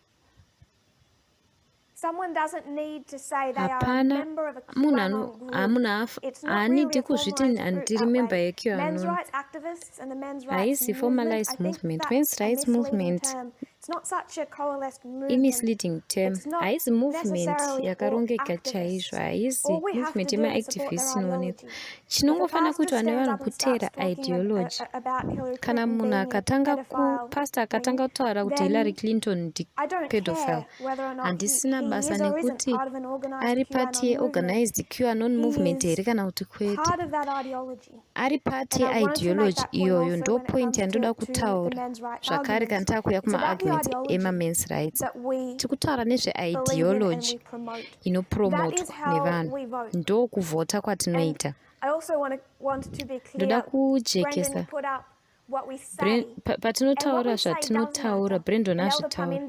C: Someone doesn't need to say they are a
B: Hapana,
C: member of a
B: munhu
C: QAnon group.
B: hamunhu
C: It's not really
B: haanidi
C: a
B: kuzviti
C: formalized group
B: handiri
C: that
B: member
C: way. Men's
B: yeQAnon.
C: rights activists and the men's rights
B: Haisi
C: movement,
B: formalized
C: I think
B: movement.
C: that's
B: Men's
C: a
B: rights
C: misleading
B: movement
C: term. It's not such a coalesced movement.
B: imisleading term.
C: It's not
B: Haisi movement
C: necessarily all
B: yakarongeka
C: activists.
B: chaizvo. Haisi
C: All we have
B: movement
C: to do is support their
B: yemaactivists inoonekwa.
C: ideology. If a
B: Chinongofana
C: pastor
B: kuitwa
C: stands
B: nevanhu
C: up and starts
B: kuteera
C: talking
B: ideology.
C: about Hillary
B: Kana
C: Clinton
B: munhu
C: being a
B: akatanga
C: pedophile
B: pastor akatanga
C: wing,
B: kutaura kuti
C: then
B: Hillary Clinton
C: I don't
B: pedophile,
C: care whether or not
B: handisina
C: he
B: basa
C: is or isn't
B: nekuti
C: part of an organized
B: ari part
C: QAnon movement.
B: yeorganized QAnon
C: He
B: movement
C: is
B: here kana kuti kwete.
C: part of that ideology.
B: Ari part
C: And I wanted to make
B: yeideology
C: that point
B: iyoyo
C: also
B: ndo
C: when it
B: point
C: comes
B: yandoda
C: to the
B: kutaura
C: men's rights
B: zvakare
C: arguments.
B: kana takuya
C: It's about the
B: movements ema-men's rights. Tiri kutaura nezveideology inopromotwa nevanhu. Ndokuvhota kwatinoita. Ndoda kujekesa patinotaura zvatinotaura, Brandon azvitaura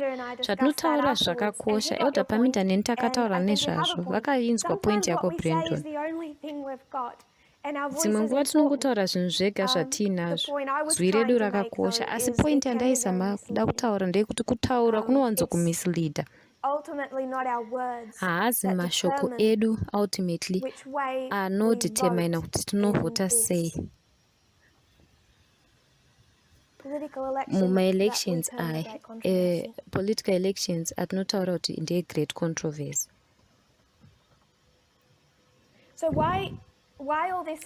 B: zvatinotaura zvakakosha. Elder Paminda neni takataura nezvazvo, vakainzwa point yako Brandon. Dzimwe nguva tinongotaura zvinhu zvega zvatiinazvo, zwi redu rakakosha, asi point yandaizama kuda kutaura ndeyekuti kutaura kunowanzo kumisleader. Haazi mashoko edu ultimately anodetermina kuti tinovhota sei muma-elections aya. Political elections atinotaura kuti ndeye-great controversy.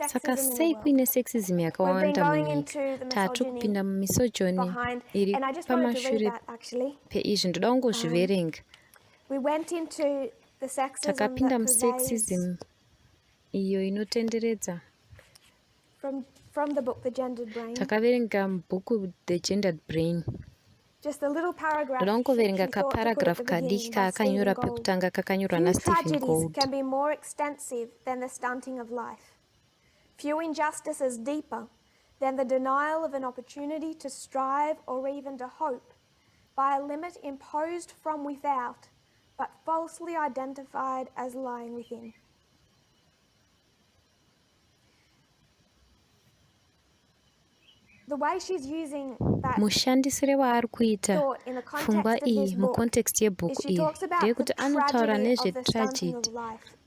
B: Saka sei kuine sexism yakawanda munyika? Tatu kupinda mumisogyny iri pamashure peizvi. Ndoda kungozviverenga. Takapinda musexism iyo inotenderedza. Takaverenga mubhuku The Gendered Brain. Ndoda kungoverenga kaparagraph kadiki kaakanyora pekutanga kakanyorwa naStephen Gould.
C: Few injustices deeper than the denial of an opportunity to strive or even to hope by a limit imposed from without, but falsely identified as lying within. The way she's using that
B: mushandisire waari kuita pfungwa iyi mucontext yebhuku iyi ndeyekuti anotaura nezvetragedy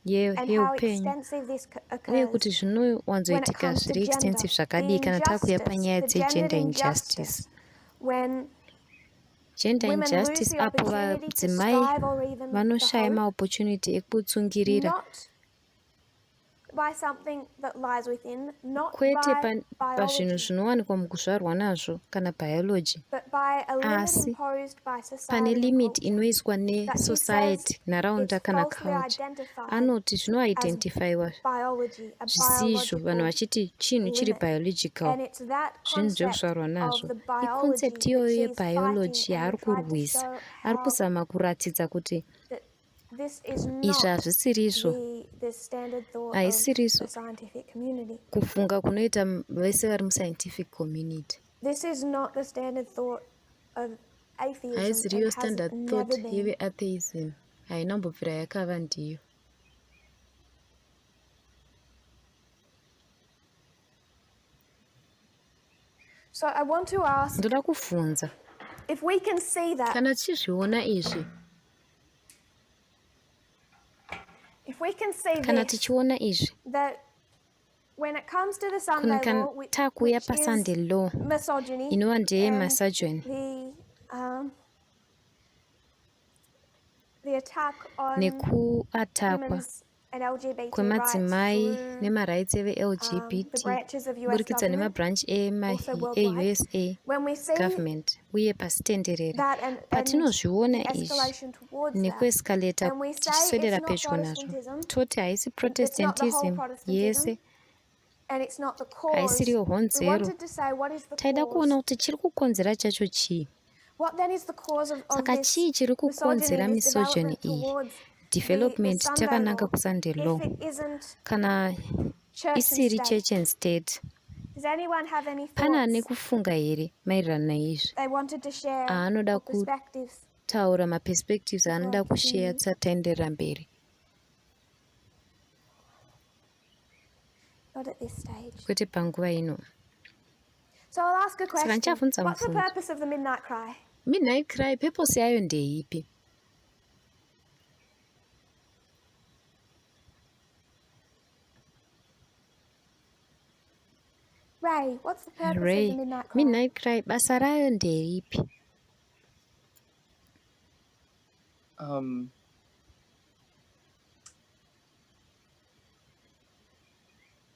B: yeupenyu uye kuti zvinowanzoitika zviri extensive zvakadii kana takuya panyaya dzegender injustice. Gender injustice apo vadzimai vanoshaya maopportunity ekutsungirira kwete pazvinhu zvinowanikwa mukuzvarwa nazvo kana biology, asi pane limit inoiswa nesociety, nharaunda kana culture. Anoti zvinoidentifyiwa zvisizvo, vanhu vachiti chinhu chiri biological, zvinhu zvekuzvarwa nazvo. Iconcept iyoyo yebiology yaari kurwisa, ari kuzama kuratidza kuti izvi hazvisirizvo, haisirizvo kufunga kunoita vese vari muscientific community. Haisiriyo standard thought yeveatheism, hainambobvira yakava ndiyo. Ndoda kufunza kana tichizviona izvi, kana tichiona izvi, kana takuya paSunday law inova ndeye misogyny nekuatakwa kwemadzimai nemarights eve-LGBT kuburikidza nemabranch eusa government uye pasitenderere. Patinozviona izvi nekuescalata tichiswedera pedyo nazvo, toti haisi protestantism yese, haisiriyo honzero. Taida kuona kuti chiri kukonzera chacho chii. Saka chii chiri kukonzera misogyny iyi? Development takananga kuSunday law kana isiri church and state. Pana ane kufunga here maererano naizvi? Anoda kutaura maperspectives anoda kushare tsataenderera mberi? Kwete panguva ino. Saka nchavunza mubvunzo. Midnight cry, purpose yayo ndeipi? Ray, midnight cry, basa rayo nderipi?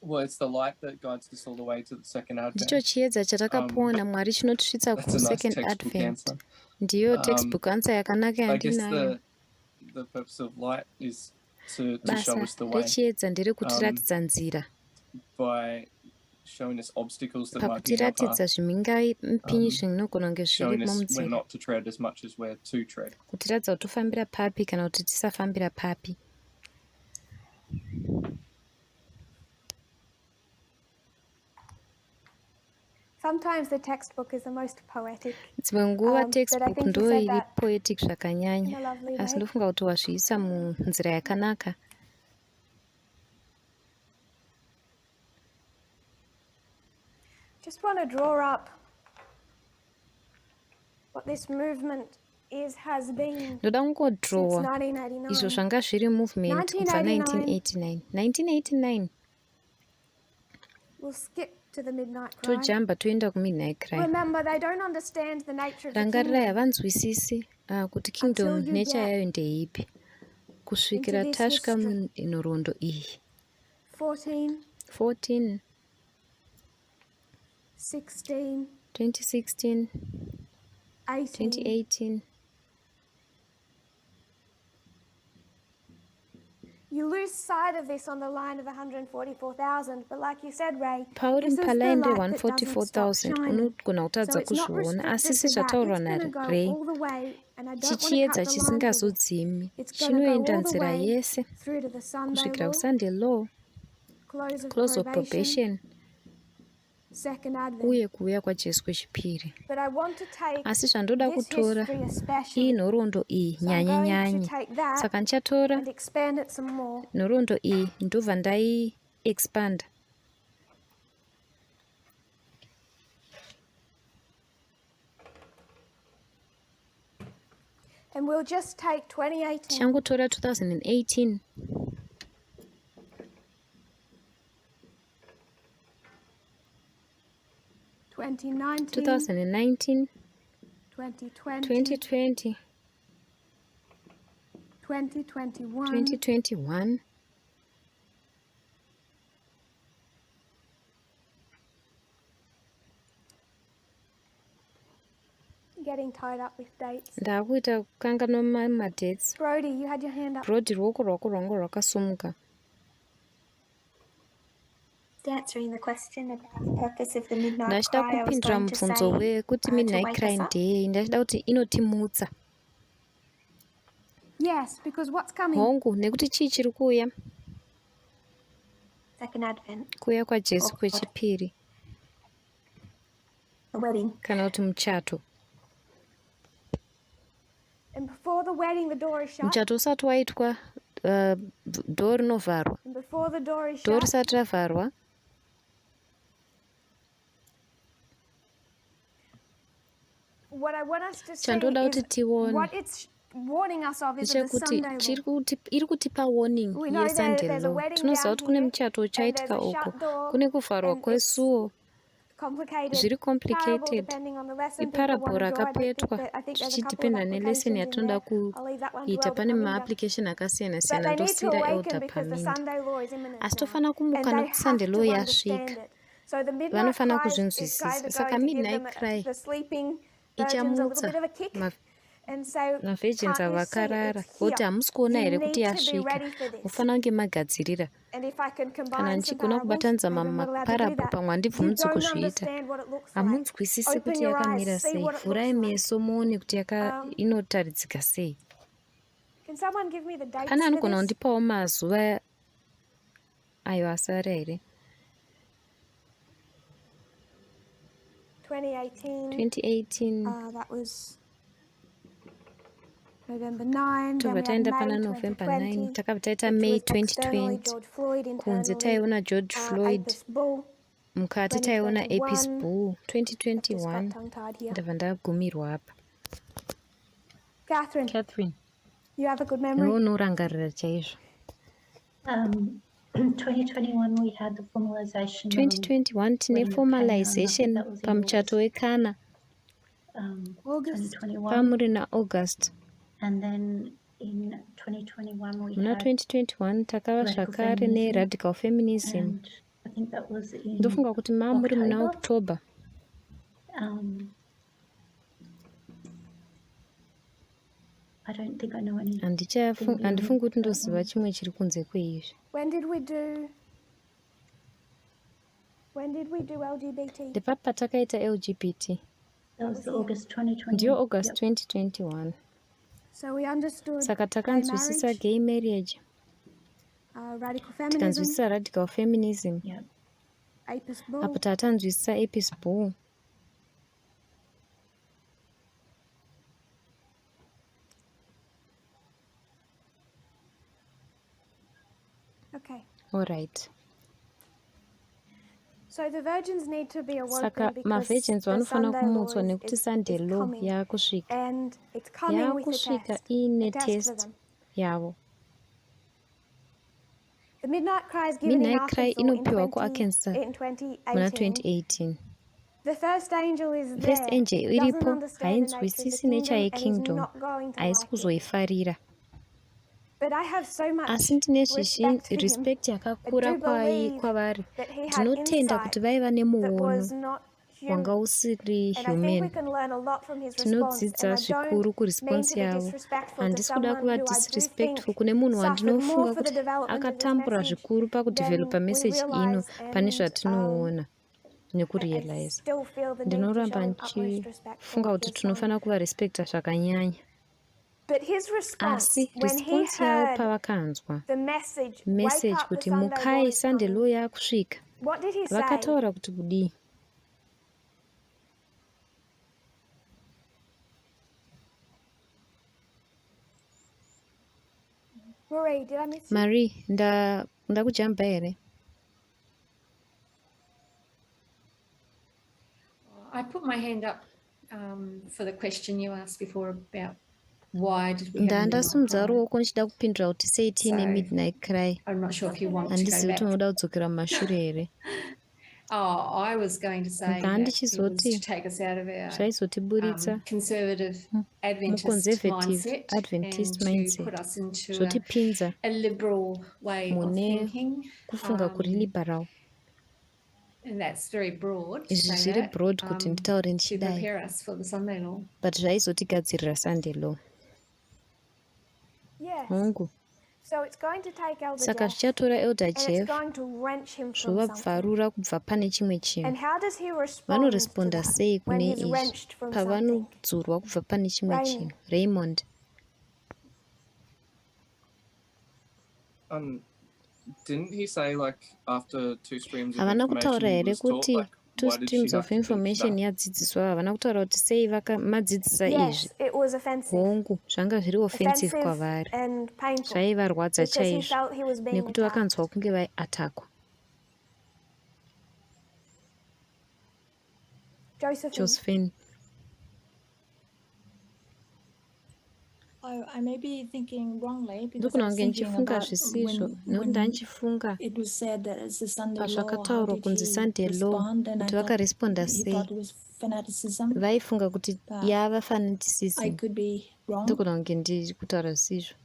D: Well, it's the light that guides us all the way to the second advent.
B: Ndicho chiedza chatakapiwa naMwari chinotisvitsa ku-second advent. Ndiyo textbook answer yakanaka yandinayo.
D: The purpose of light is to show us the way.
B: Basa rechiedza ndere kutiratidza nzira.
D: By showing us obstacles that might be in our
B: pakutiratidza
D: path,
B: zvimingapinyi zvinogona kunge
D: showing
B: zviri
D: us where
B: munzira,
D: not to tread as much as where to tread.
B: kutiratidza kuti tofambira papi kana kuti tisafambira papi.
C: Sometimes the textbook is the most poetic.
B: Dzimwe nguva
C: But I
B: textbook
C: think you
B: ndo
C: said
B: iri
C: that
B: poetic
C: in
B: zvakanyanya,
C: a lovely
B: asi
C: way.
B: ndofunga kuti wazviisa munzira yakanaka.
C: Just want to draw up what this movement has been
B: Ndoda
C: since
B: kungodhirowa izvo
C: 1989.
B: zvanga zviri movement kubva
C: 1989.
B: 1989.
C: We'll skip to the midnight cry.
B: Tojamba toenda kumidnight cry.
C: Remember, they don't understand the nature of the
B: Rangarirai
C: kingdom
B: havanzwisisi kuti kingdom
C: until you
B: nature
C: get
B: yayo ndeipi kusvikira
C: into this
B: tasvika
C: history.
B: munhoroondo iyi. 14,
C: 16,
B: 2016,
C: 18.
B: 2018.
C: You lose sight of this on the line of 144,000, but like you said, Ray,
B: Pauri
C: this is the
B: mpalaini
C: light that doesn't stop
B: 144,000
C: shining.
B: unogona kutadza
C: So it's not
B: kuzviona, asi
C: restricted to that.
B: sezvataurwa
C: It's going to go
B: naRay,
C: all the way, and I don't want to
B: chichiedza
C: cut the line for this.
B: chisingazodzimi,
C: It's going to go
B: chinoenda
C: all the
B: nzira
C: way
B: yese
C: through to the Sunday
B: kusvikira
C: law,
B: kusunday law,
C: close of probation,
B: probation,
C: second advent.
B: uye kuuya kwaJesu kwechipiri.
C: But I want to take
B: Asi zvandoda
C: this
B: kutora
C: history
B: iyi
C: especially,
B: nhoroondo iyi
C: so I'm going
B: nyanye-nyanye,
C: to take that
B: saka ndichatora
C: and expand it some more.
B: nhoroondo iyi ndobva ndai-expanda.
C: And we'll just take 2018,
B: Tichangotora 2018,
C: 2019,
B: 2019,
C: 2020,
B: 2020,
C: 2021,
B: 2021,
C: getting tied up with dates.
B: ndaakuita kukanganwa madates.
C: Brody, you had your hand up.
B: Brody, ruoko rwako rwanga rwakasumuka.
E: Answering the question about the purpose of the midnight
B: Ndachida
E: cry, I was
B: kupindura
E: going to
B: mubvunzo
E: say
B: wekuti
E: to
B: midnight
E: wake
B: cry
E: us up.
B: ndei, ndachida kuti inotimutsa.
C: Yes, because what's coming?
B: Hongu, nekuti chii chiri kuuya?
E: Second advent,
B: Kuuya kwaJesu
E: Oh,
B: kwechipiri,
E: the wedding.
B: kana kuti muchato.
C: And before the wedding, the door is shut.
B: Muchato usati waitwa, dhoo rinovharwa.
C: And before the door is
B: Dhoo
C: shut,
B: risati ravharwa,
C: what I want us to see
B: chandoda kuti
C: is
B: tione
C: what it's warning us of is of the
B: ndechekuti
C: Sunday law.
B: iri kutipa warning
C: We know
B: yesunday
C: there's a
B: law.
C: wedding
B: Tinoziva
C: down
B: kuti kune
C: here,
B: muchato
C: and there's
B: uchaitika
C: a
B: uko,
C: shut door,
B: kune kuvharwa
C: and it's
B: kwesuo,
C: complicated,
B: zviri
C: parable
B: complicated,
C: depending on the lesson people
B: iparable
C: want to draw. I
B: rakapetwa,
C: think there's a couple of
B: zvichidependa nelesson
C: applications in
B: yatinoda
C: there. I'll leave that one to
B: kuita.
C: Elder
B: Pane
C: Kaminga.
B: maapplication
C: But
B: akasiyana-siyana
C: they need to
B: ndosiyira
C: awaken
B: Elder
C: because the
B: Paminda.
C: Sunday law is imminent
B: Asi
C: now.
B: tofana
C: And
B: kumuka
C: they
B: nokuti
C: have
B: Sunday law
C: to understand
B: yasvika.
C: it. So the midnight
B: Vanofana
C: cry is
B: kuzvinzwisisa.
C: kind of
B: Saka
C: going to give
B: midnight
C: them
B: cry
C: the sleeping virgins a little
B: ichamutsa
C: bit of a kick. And so
B: mavirgins
C: can't you see
B: avakarara
C: it's
B: voti
C: here?
B: hamusi kuona
C: You
B: here
C: need
B: kuti
C: to be
B: yasvika,
C: ready for this.
B: mufanira kunge magadzirira.
C: And if I can
B: Kana
C: combine some
B: ndichigona
C: parables,
B: kubatanidza
C: maybe I'm not allowed to do
B: maparable
C: that.
B: pamwe
C: You
B: handibvumidzi
C: don't
B: kuzviita.
C: understand what it looks like.
B: Hamunzwisisi
C: Open
B: kuti
C: your
B: yakamira
C: eyes, see
B: sei.
C: what it
B: Vhurai
C: looks like.
B: meso muone kuti inotaridzika sei.
C: Can someone give me the dates
B: Pane
C: for
B: anogona
C: this?
B: kundipawo mazuva ayo asara here?
C: 2018.
B: 2018,
C: That was November 9.
B: tobva
C: Then we
B: taenda
C: had
B: pana
C: May
B: November
C: 2020,
B: 9, takabva taita
C: which
B: May
C: was externally
B: 2020.
C: George Floyd,
B: Kunze
C: internally
B: taiona George Floyd,
C: Apis Bull.
B: mukati taiona Apis
C: 2021.
B: Bull.
C: I've just got
B: 2021
C: tongue-tied here.
B: ndabva ndagumirwa apa.
C: Catherine, you have a good memory?
B: Iwe unorangarira chaizvo.
E: 2021 we had the formalization.
B: 2021 tine
E: wedding of
B: formalization
E: Canaan. I think that was in
B: pamuchato wekana
C: August.
E: 2021.
B: pamuri naAugust.
E: And then in 2021 we
B: Muna
E: had
B: 2021 takava
E: radical
B: zvakare
E: feminism,
B: neradical feminism.
E: and I think that was in
B: Ndofunga kuti mamuri muna
E: October.
B: October.
E: I don't think I know any.
B: Handifungi kuti ndoziva chimwe chiri kunze kweizvi.
C: When did we do When did we do LGBT?
B: Ndepapa patakaita LGBT.
E: That was August 2020.
B: Ndiyo August
E: Yep.
B: 2021.
C: So we understood
B: Saka
C: gay
B: takanzwisisa
C: marriage,
B: gay marriage,
C: radical feminism,
B: tikanzwisisa radical feminism,
E: Yep.
C: apis bull,
B: apo tatanzwisisa apis bull.
C: okay.
B: All right.
C: So the virgins need to be awoken
B: Saka
C: because
B: mavirgins
C: the
B: vanofana
C: Sunday law
B: kumutswa nekuti Sunday law
C: coming,
B: yakusvika.
C: and it's coming with a
B: Yakusvika
C: test,
B: ine
C: a test for
B: test
C: them.
B: yavo.
C: The midnight cry is given in
B: Midnight Cry
C: Arkansas
B: inopiwa kuArkansas
C: in
B: muna
C: 2018.
B: 2018.
C: The first angel is
B: First
C: there.
B: angel
C: He doesn't
B: iripo
C: understand the nature of the
B: hainzwisisi nature
C: kingdom, and he's
B: yekingdom,
C: not going to
B: haisi
C: like it.
B: kuzoifarira.
C: But I have so much
B: Asi ndine
C: respect for him.
B: respect
C: I
B: yakakura
C: do believe
B: kwavari.
C: that he had
B: Ndinotenda
C: insight
B: kuti vaiva
C: that
B: nemuono
C: was not human.
B: wanga usiri
C: And I think we
B: human.
C: can learn a lot from his response.
B: Tinodzidza
C: And I don't
B: zvikuru
C: mean
B: kuresponse
C: to be
B: yavo.
C: disrespectful to
B: Handisi kuda
C: someone
B: kuva
C: who I do think
B: disrespectful kune munhu
C: suffered more
B: wandinofunga
C: for the
B: kuti
C: development of this
B: akatambura
C: message
B: zvikuru pakudevelopa
C: than we
B: message ino
C: realize,
B: pane
C: and
B: zvatinoona
C: I
B: nekurealize.
C: still feel the need to show
B: Ndinoramba
C: him utmost respect for
B: ndichifunga kuti
C: his son.
B: tinofanira kuvarespekta zvakanyanya.
C: But his response
B: Asi
C: when he
B: response yavo
C: heard
B: pavakanzwa
C: the message,
B: message
C: wake up, the
B: kuti
C: Sunday law
B: mukai
C: is
B: Sunday
C: coming.
B: law yakusvika,
C: What did he say?
B: vakataura kuti kudii?
C: Marie, did I miss you?
B: Marie, ndakujamba here?
A: I put my hand up for the question you asked before about why did we have a midnight
B: Ndasimudza
A: cry.
B: ruoko ndichida kupindura kuti sei tiine
A: So,
B: midnight cry.
A: I'm not sure if you want to
B: Handizivi
A: go
B: kuti
A: back.
B: unoda kudzokera mumashure here.
A: Oh, I was going to say that it was
B: Ndichizoti
A: to take us out of our
B: zvaizotiburitsa
A: conservative Adventist
B: muconservative
A: mindset
B: Adventist
A: and to
B: mindset,
A: put us into
B: zvotipinza
A: a liberal way of
B: mune
A: thinking.
B: kufunga kuri liberal.
A: And that's very broad to
B: Izvi
A: say
B: zviri
A: that,
B: broad kuti nditaure
A: to
B: ndichidai,
A: prepare us for the Sunday law.
B: but zvaizotigadzirira Sunday law.
C: Yes.
B: Hongu.
C: So it's going to take Elder
B: Saka
C: Jeff,
B: zvichatora Elder
C: and it's
B: Jeff
C: going to wrench him from something.
B: zvovabvarura kubva pane chimwe
C: And
B: chinhu.
C: how does he respond to
B: Vanoresponda
C: that
B: sei
C: when
B: kune
C: he's
B: izvi
C: wrenched from something?
B: pavanodzurwa kubva pane chimwe
C: Raymond.
B: chinhu? Raymond.
D: Didn't he say like after two streams of
B: Havana kutaura
D: information
B: here
D: was taught,
B: kuti
D: like
B: two
D: why did she
B: streams
D: have
B: of
D: to teach
B: information
D: that?
B: yadzidziswa? Havana kutaura kuti sei madzidzisa
C: Yes,
B: izvi?
C: it was offensive.
B: Hongu, zvanga zviri offensive
C: Offensive
B: kwavari.
C: and painful.
B: Zvaivarwadza
C: Because he
B: chaizvo
C: felt he was being
B: nekuti
C: attacked.
B: vakanzwa kunge vaiatakwa. Josephine.
F: I may be thinking wrongly because I
B: Ndogona
F: was
B: kunge
F: thinking
B: ndichifunga
F: about
B: zvisizvo nekuti
F: when
B: ndandichifunga
F: it was said that it's the Sunday law, how
B: pazvakataurwa
F: did
B: kunzi
F: he
B: Sunday law,
F: respond? And I
B: kuti
F: thought
B: vakaresponda
F: he
B: sei.
F: thought it was fanaticism.
B: Vaifunga kuti yava
F: I
B: fanaticism.
F: could be wrong.
B: Ndogona kunge ndiri kutaura zvisizvo.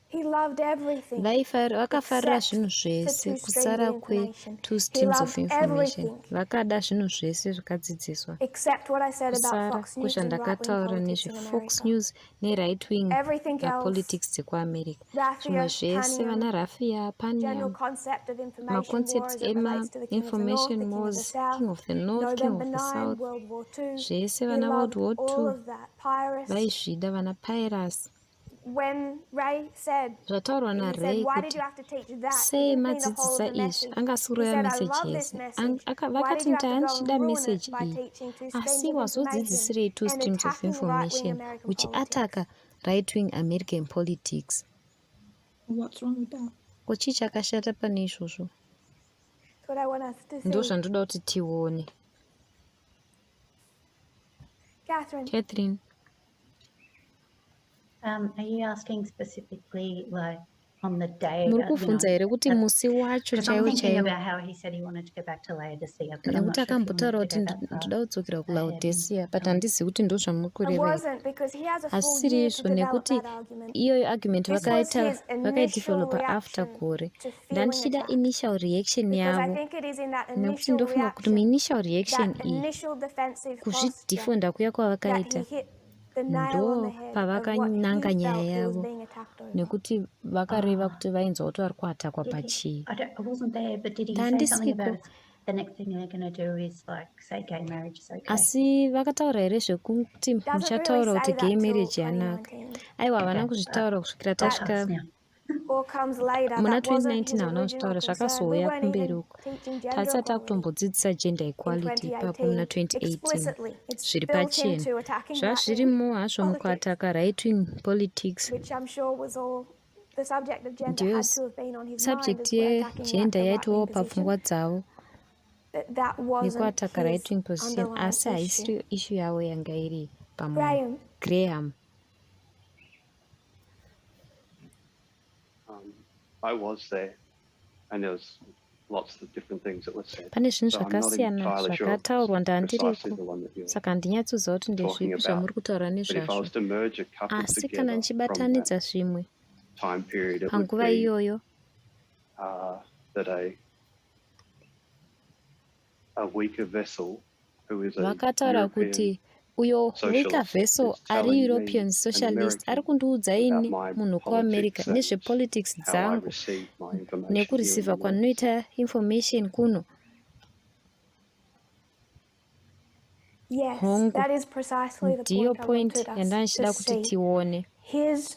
C: He loved everything.
B: Vakafarira
C: except
B: zvinhu
C: for
B: zvese
C: two streams
B: kusara
C: of information.
B: two
C: He
B: streams of
C: loved
B: information.
C: everything
B: Vakada zvinhu zvese zvakadzidziswa
C: except what I said about
B: kusara
C: Fox News and right-wing
B: kwezvandakataura
C: politics in
B: nezveFox
C: America.
B: News neRight Wing
C: Everything else,
B: politics dzekuAmerica.
C: Raffia,
B: Zvimwe zvese vana
C: Panium,
B: Raffia,
C: general
B: Panium,
C: concept of information war
B: maconcepts
C: as it relates to the king of the north, the
B: information
C: king of the
B: wars,
C: south,
B: king of the north, king
C: November
B: of the
C: 9,
B: south,
C: World War II.
B: zvese
C: He
B: vana World
C: loved
B: War
C: all
B: II
C: of that. Pirates.
B: vaizvida vana Pirates.
C: When Ray said,
B: Zvataurwa
C: he said,
B: naRay
C: why did
B: kuti
C: you have to teach that? He
B: sei
C: didn't mean the whole
B: madzidzisa
C: of the
B: izvi,
C: message.
B: angasuro
C: He
B: ya
C: said, I
B: message
C: love this
B: yese.
C: message. Why
B: Vakati
C: did you have to go and
B: ndandichida
C: ruin
B: message
C: it by
B: iyi,
C: teaching two
B: asi
C: streams of information
B: wazodzidzisirei two
C: and
B: streams of
C: attacking right-wing
B: information
C: American
B: uchiataka
C: politics?
B: right-wing American politics?
F: What's wrong with that?
B: Ko chii chakashata pane izvozvo?
C: That's what I want us to
B: Ndo
C: see.
B: zvandoda kuti tione. Catherine.
E: Are you asking specifically like on the day?
B: Muri kubvunza here kuti musi wacho
E: Because I'm
B: chaiwo
E: thinking
B: chaiwo.
E: about how he said he wanted to go back to Laodicea, but I'm not
B: Nekuti
E: sure if he
B: akambotaura
E: wanted to
B: kuti
E: go that far.
B: ndoda kudzokera
E: ahead.
B: kuLaodicea, but handizivi kuti ndo
C: It
B: zvamukureva.
C: wasn't, because he has a full
B: Hasiri
C: year to
B: izvo
C: develop
B: nekuti
C: that argument.
B: iyoyo argument
C: This was his initial
B: vakaidevelopa after
C: reaction
B: gore.
C: to feeling
B: Ndandichida
C: attacked.
B: initial reaction
C: Because I
B: yavo
C: think it is in that
B: nekuti
C: initial
B: ndofunga kuti
C: reaction,
B: muinitial reaction
C: that
B: iyi,
C: initial defensive posture,
B: kuzvidhifenda kuya
C: that he
B: kwavakaita,
C: hit the nail on the
B: ndo
C: head of what
B: pavakananga
C: he
B: nyaya
C: felt he was
B: yavo,
C: being attacked over.
B: nekuti vakareva kuti vainzwa kuti vari kuatakwa
E: Did he,
B: pachii.
E: I wasn't there, but did he say
B: Handisiko.
E: something about the next thing they're going to do is like say gay marriage is okay.
B: Asi vakataura here zvekuti
C: Doesn't really
B: muchataura
C: say
B: kuti
C: that
B: gay
C: till
B: marriage yanaka.
C: 2019.
B: Aiwa havana kuzvitaura kusvikira tasvika
E: Now.
C: Or comes later.
B: muna
C: That wasn't his
B: 2019 havana
C: original
B: kuzvitaura
C: concern. We
B: zvakazouya
C: weren't
B: kumberi
C: even
B: uko.
C: teaching gender
B: Tasati
C: equality
B: takutombodzidzisa gender
C: in
B: equality ipapo muna
C: 2018.
B: 2018
C: Explicitly, it's
B: zviri
C: built
B: pachena
C: into attacking
B: zvava
C: right-wing
B: zvirimo hazvo
C: politics,
B: mukuataka right wing politics.
C: which I'm sure was all the subject of gender
B: Ndiyo
C: had to have been on his mind
B: subject
C: as we're attacking
B: yegender
C: the
B: yaitowo
C: right-wing position.
B: papfungwa dzavo
C: That wasn't
B: nekuataka right
C: his
B: wing position,
C: underlying
B: asi
C: issue.
B: haisiri issue yavo yanga iri pamunhu.
C: Graham,
B: Graham.
G: I was there, and there was lots of different things that were said.
B: Pane zvinhu
G: So I'm not
B: zvakasiyana
G: entirely sure
B: zvakataurwa
G: precisely
B: ndandiriko,
G: the one that you're
B: saka handinyatsiziva kuti
G: talking
B: ndezvipi
G: about.
B: zvamuri kutaura
G: But if I
B: nezvazvo.
G: was to merge a couple
B: Asi kana
G: together from
B: ndichibatanidza
G: that
B: zvimwe
G: time period, it would
B: panguva
G: be
B: iyoyo
G: that a weaker vessel who is a
B: vakataura
G: European
B: kuti uyo
G: socialist
B: weaker vessel
G: is
B: ari
G: telling
B: European
G: me,
B: socialist,
G: an
B: ari kundiudza ini
G: about my
B: munhu kuamerica
G: politics and
B: nezvepolitics
G: how I
B: dzangu
G: receive my information here in
B: nekureceiva
G: the
B: kwandinoita information kuno.
C: yes,
B: Hongu.
C: that is precisely the
B: Ndiyo
C: point I
B: point
C: wanted us
B: yandandichida
C: to
B: kuti
C: see.
B: tione.
C: His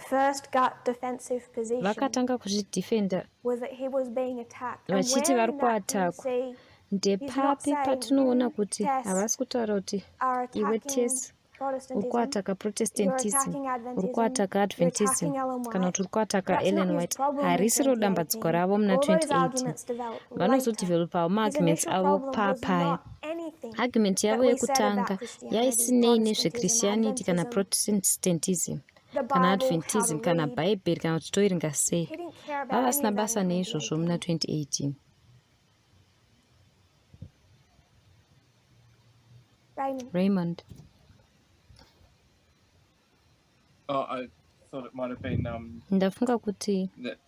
C: first gut defensive position
B: Vakatanga kuzvidefenda
C: was that he was being attacked. And
B: vachiti
C: where
B: vari
C: in that do you
B: kuatakwa.
C: see
B: Ndepapi
C: saying
B: patinoona
C: you,
B: kuti
C: Tess,
B: havasi kutaura kuti
C: are
B: iwe
C: attacking
B: Tess uri
C: Protestantism,
B: kuataka
C: you're
B: protestantism,
C: attacking
B: uri
C: Adventism,
B: kuataka
C: you're
B: adventism,
C: attacking Ellen
B: kana
C: White.
B: kuti uri kuataka
C: That's not
B: Ellen
C: his
B: White.
C: problem in
B: Harisiro dambudziko
C: 2018.
B: ravo muna
C: All those
B: 2018.
C: arguments developed later.
B: Vanozodevelopawo
C: His
B: maarguments
C: initial
B: avo
C: problem was
B: papaya.
C: not anything
B: Argument
C: that
B: yavo
C: we said
B: yekutanga
C: about Christianity,
B: yaisinei
C: Protestantism,
B: nezvechristianity kana
C: Adventism,
B: protestantism
C: the
B: kana
C: Bible, how to
B: adventism kana
C: read.
B: bhaibheri kana kuti toiringa sei.
C: He didn't care about
B: Vava
C: any
B: vasina
C: of that
B: basa
C: in
B: neizvozvo muna
C: 2018.
B: 2018. Raymond.
D: Oh, I thought it might have been
B: Ndafunga kuti
D: that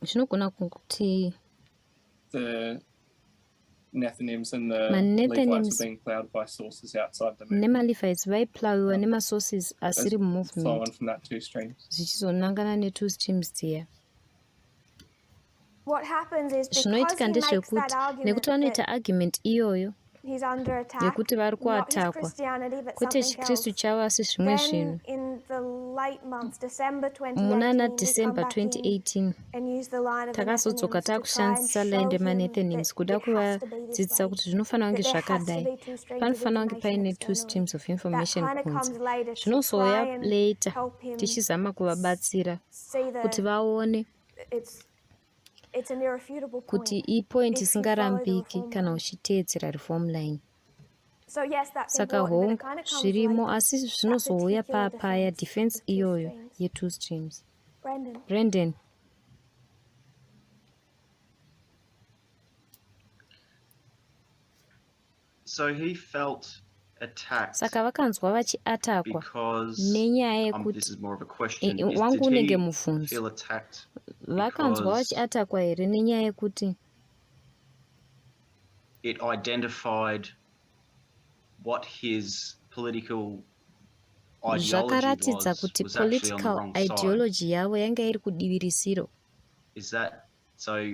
B: zvinogona kuti
D: the Nethinims and the
B: Ma-Nethinims
D: Levites were being plowed by sources outside the movement.
B: nemalevites vaiplawiwa nemasources asiri
D: Flow
B: mumovement
D: on from that two streams.
B: zvichizonangana ne2 streams dziya.
C: What happens is because
B: Zvinoitika
C: he makes that
B: ndezvekuti
C: argument
B: nekuti vanoita
C: that
B: argument iyoyo
C: he's under attack,
B: yekuti vari
C: not his
B: kuatakwa
C: Christianity, but
B: kwete
C: something
B: chikristu
C: else.
B: chavo asi zvimwe
C: Then
B: zvinhu.
C: in the late months, December
B: Munana
C: 2018, we come
B: December
C: back in
B: 2018
C: and use the line of the
B: takazodzoka
C: Nethinims to try and
B: takushandisa
C: show
B: line
C: him
B: remaNethinims
C: that
B: kuda
C: it has to be this
B: kuvadzidzisa
C: way,
B: kuti zvinofanira kunge
C: that there has to
B: zvakadai.
C: be two streams of
B: Panofanira kunge
C: information
B: paine 2
C: externally.
B: streams of
C: That
B: information
C: kind of comes
B: kunze.
C: later to
B: Zvinozouya
C: try and
B: later
C: help him
B: tichizama kuvabatsira
C: see
B: kuti
C: the
B: vaone
C: it's an irrefutable
B: kuti
C: point.
B: ipoint
C: if you follow the
B: isingarambiki
C: reform
B: kana
C: line.
B: uchiteedzera reform line.
C: So yes, that's
B: Saka
C: important, but it
B: hongu
C: kind of comes
B: zvirimo
C: later.
B: asi
C: That
B: zvinozouya
C: particular
B: papaya defense
C: defense of two
B: iyoyo
C: streams.
B: ye2 streams.
C: Brendan.
H: So he felt attacked
B: Saka vakanzwa vachiatakwa
H: because
B: nenyaya
H: this
B: yekuti
H: is more of a question.
B: wangu
H: Did
B: unenge
H: he
B: mubvunzo.
H: feel attacked
B: Vakanzwa
H: because
B: vachiatakwa here nenyaya yekuti
H: it identified what his political ideology
B: zvakaratidza
H: was
B: kuti
H: actually on the
B: political
H: wrong side?
B: ideology yavo yanga iri kudivirisiro.
H: Is that so?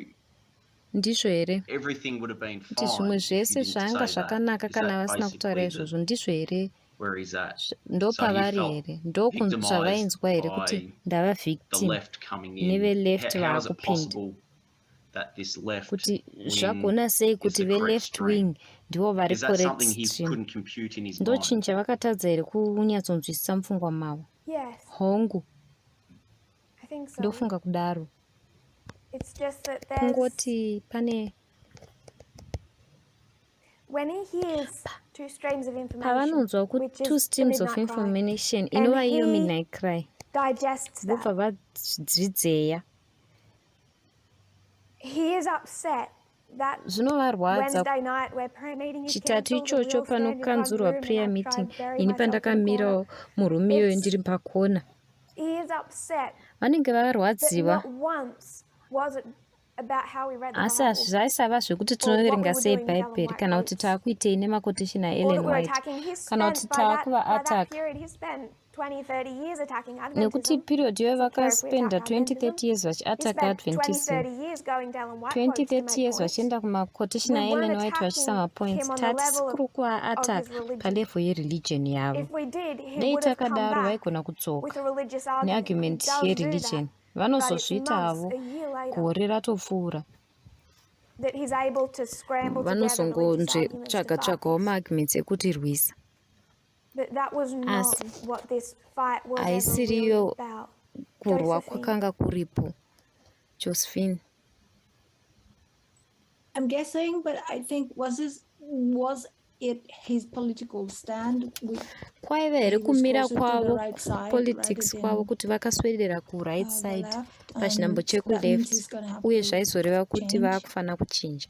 B: Ndizvo here
H: Everything would have been
B: kuti
H: fine
B: zvimwe
H: if he
B: zvese
H: didn't say
B: zvanga
H: that.
B: zvakanaka
H: Is
B: kana
H: that
B: vasina kutaura
H: basically
B: izvozvo. Ndizvo here
H: where he's at?
B: ndo
H: So he
B: pavari
H: felt
B: here ndozvavainzwa here kuti
H: by
B: ndava
H: the
B: victim
H: left coming in.
B: neveleft
H: How is it
B: vaakupinda
H: possible that this left
B: kuti
H: wing
B: zvagona sei
H: is
B: kuti
H: the correct
B: veleft
H: stream?
B: wing ndivo vari
H: Is that something
B: correct
H: he
B: stream.
H: couldn't compute in his
B: Ndo
H: mind?
B: chinhu chavakatadza here kunyatsonzwisisa mupfungwa mavo.
C: Yes,
B: Hongu
C: I think so.
B: ndofunga kudaro.
C: It's just that there's
B: Kungoti pane
C: when he hears two streams of information,
B: pavanonzwa kuti
C: which
B: 2
C: is the
B: streams of
C: midnight cry,
B: information
C: and
B: inova iyo
C: he
B: midnight cry
C: digests that.
B: vobva vadzvidzeya.
C: He is upset that
B: Zvinovarwadza
C: Wednesday night where prayer meeting is
B: chitatu
C: cancelled, and we
B: ichocho
C: all stand in front of the
B: panokanzurwa
C: room,
B: prayer
C: and I try
B: meeting
C: and bury
B: ini
C: myself in the corner.
B: pandakamirawo murume iyoyo
C: It's-
B: ndiri pakona.
C: He is upset
B: Vanenge
C: that
B: varwadziwa
C: not once was it about how we read the
B: asi
C: Bible,
B: zvaisava zvekuti
C: or what
B: tinoverenga
C: we were
B: sei
C: doing with Ellen
B: bhaibheri
C: White
B: kana kuti
C: quotes,
B: taakuitei nemakotesheni
C: or that
B: aEllen
C: we're
B: White
C: attacking. He
B: kana
C: spent
B: kuti
C: by that
B: taakuvaataka.
C: period, he spent 20, 30 years attacking
B: nekuti
C: Adventism.
B: period iyo
C: So care if we
B: vakaspenda
C: attack
B: 20-30
C: Adventism.
B: years
C: He
B: vachiataka
C: spent 20,
B: Adventism,
C: 30 years going down on white quotes to
B: 20-30
C: make
B: years
C: points.
B: vachienda kumaquotation
C: We weren't
B: aEllen White vachisa
C: attacking
B: mapoints.
C: him on the
B: Tati
C: level
B: sikuru
C: of
B: kuaataka
C: his religion.
B: palevel yereligion yavo.
C: If we did, he
B: Dei
C: would have come
B: takadaro
C: back
B: vaigona
C: with
B: kutsoka
C: a religious argument. He
B: neargument
C: does do that.
B: yereligion.
C: But it's
B: Vanozozviita
C: months,
B: havo
C: a year later,
B: gore ratopfuura
C: that he's able to scramble together religious
B: vanozongonzve
C: arguments to fight
B: tsvaga-tsvagawo
C: this.
B: maarguments ekutirwisa.
C: But that was not
B: Asi
C: what this fight was ever really
B: haisiriyo
C: about.
B: kurwa
C: Josephine.
B: kwakanga kuripo. Josephine.
F: I'm guessing, but I think was it his political stand?
B: Kwaiva here kumira kwavo politics kwavo kuti vakaswedera kuright side pachinhambo chekuleft, uye zvaizoreva kuti vaakufana kuchinja.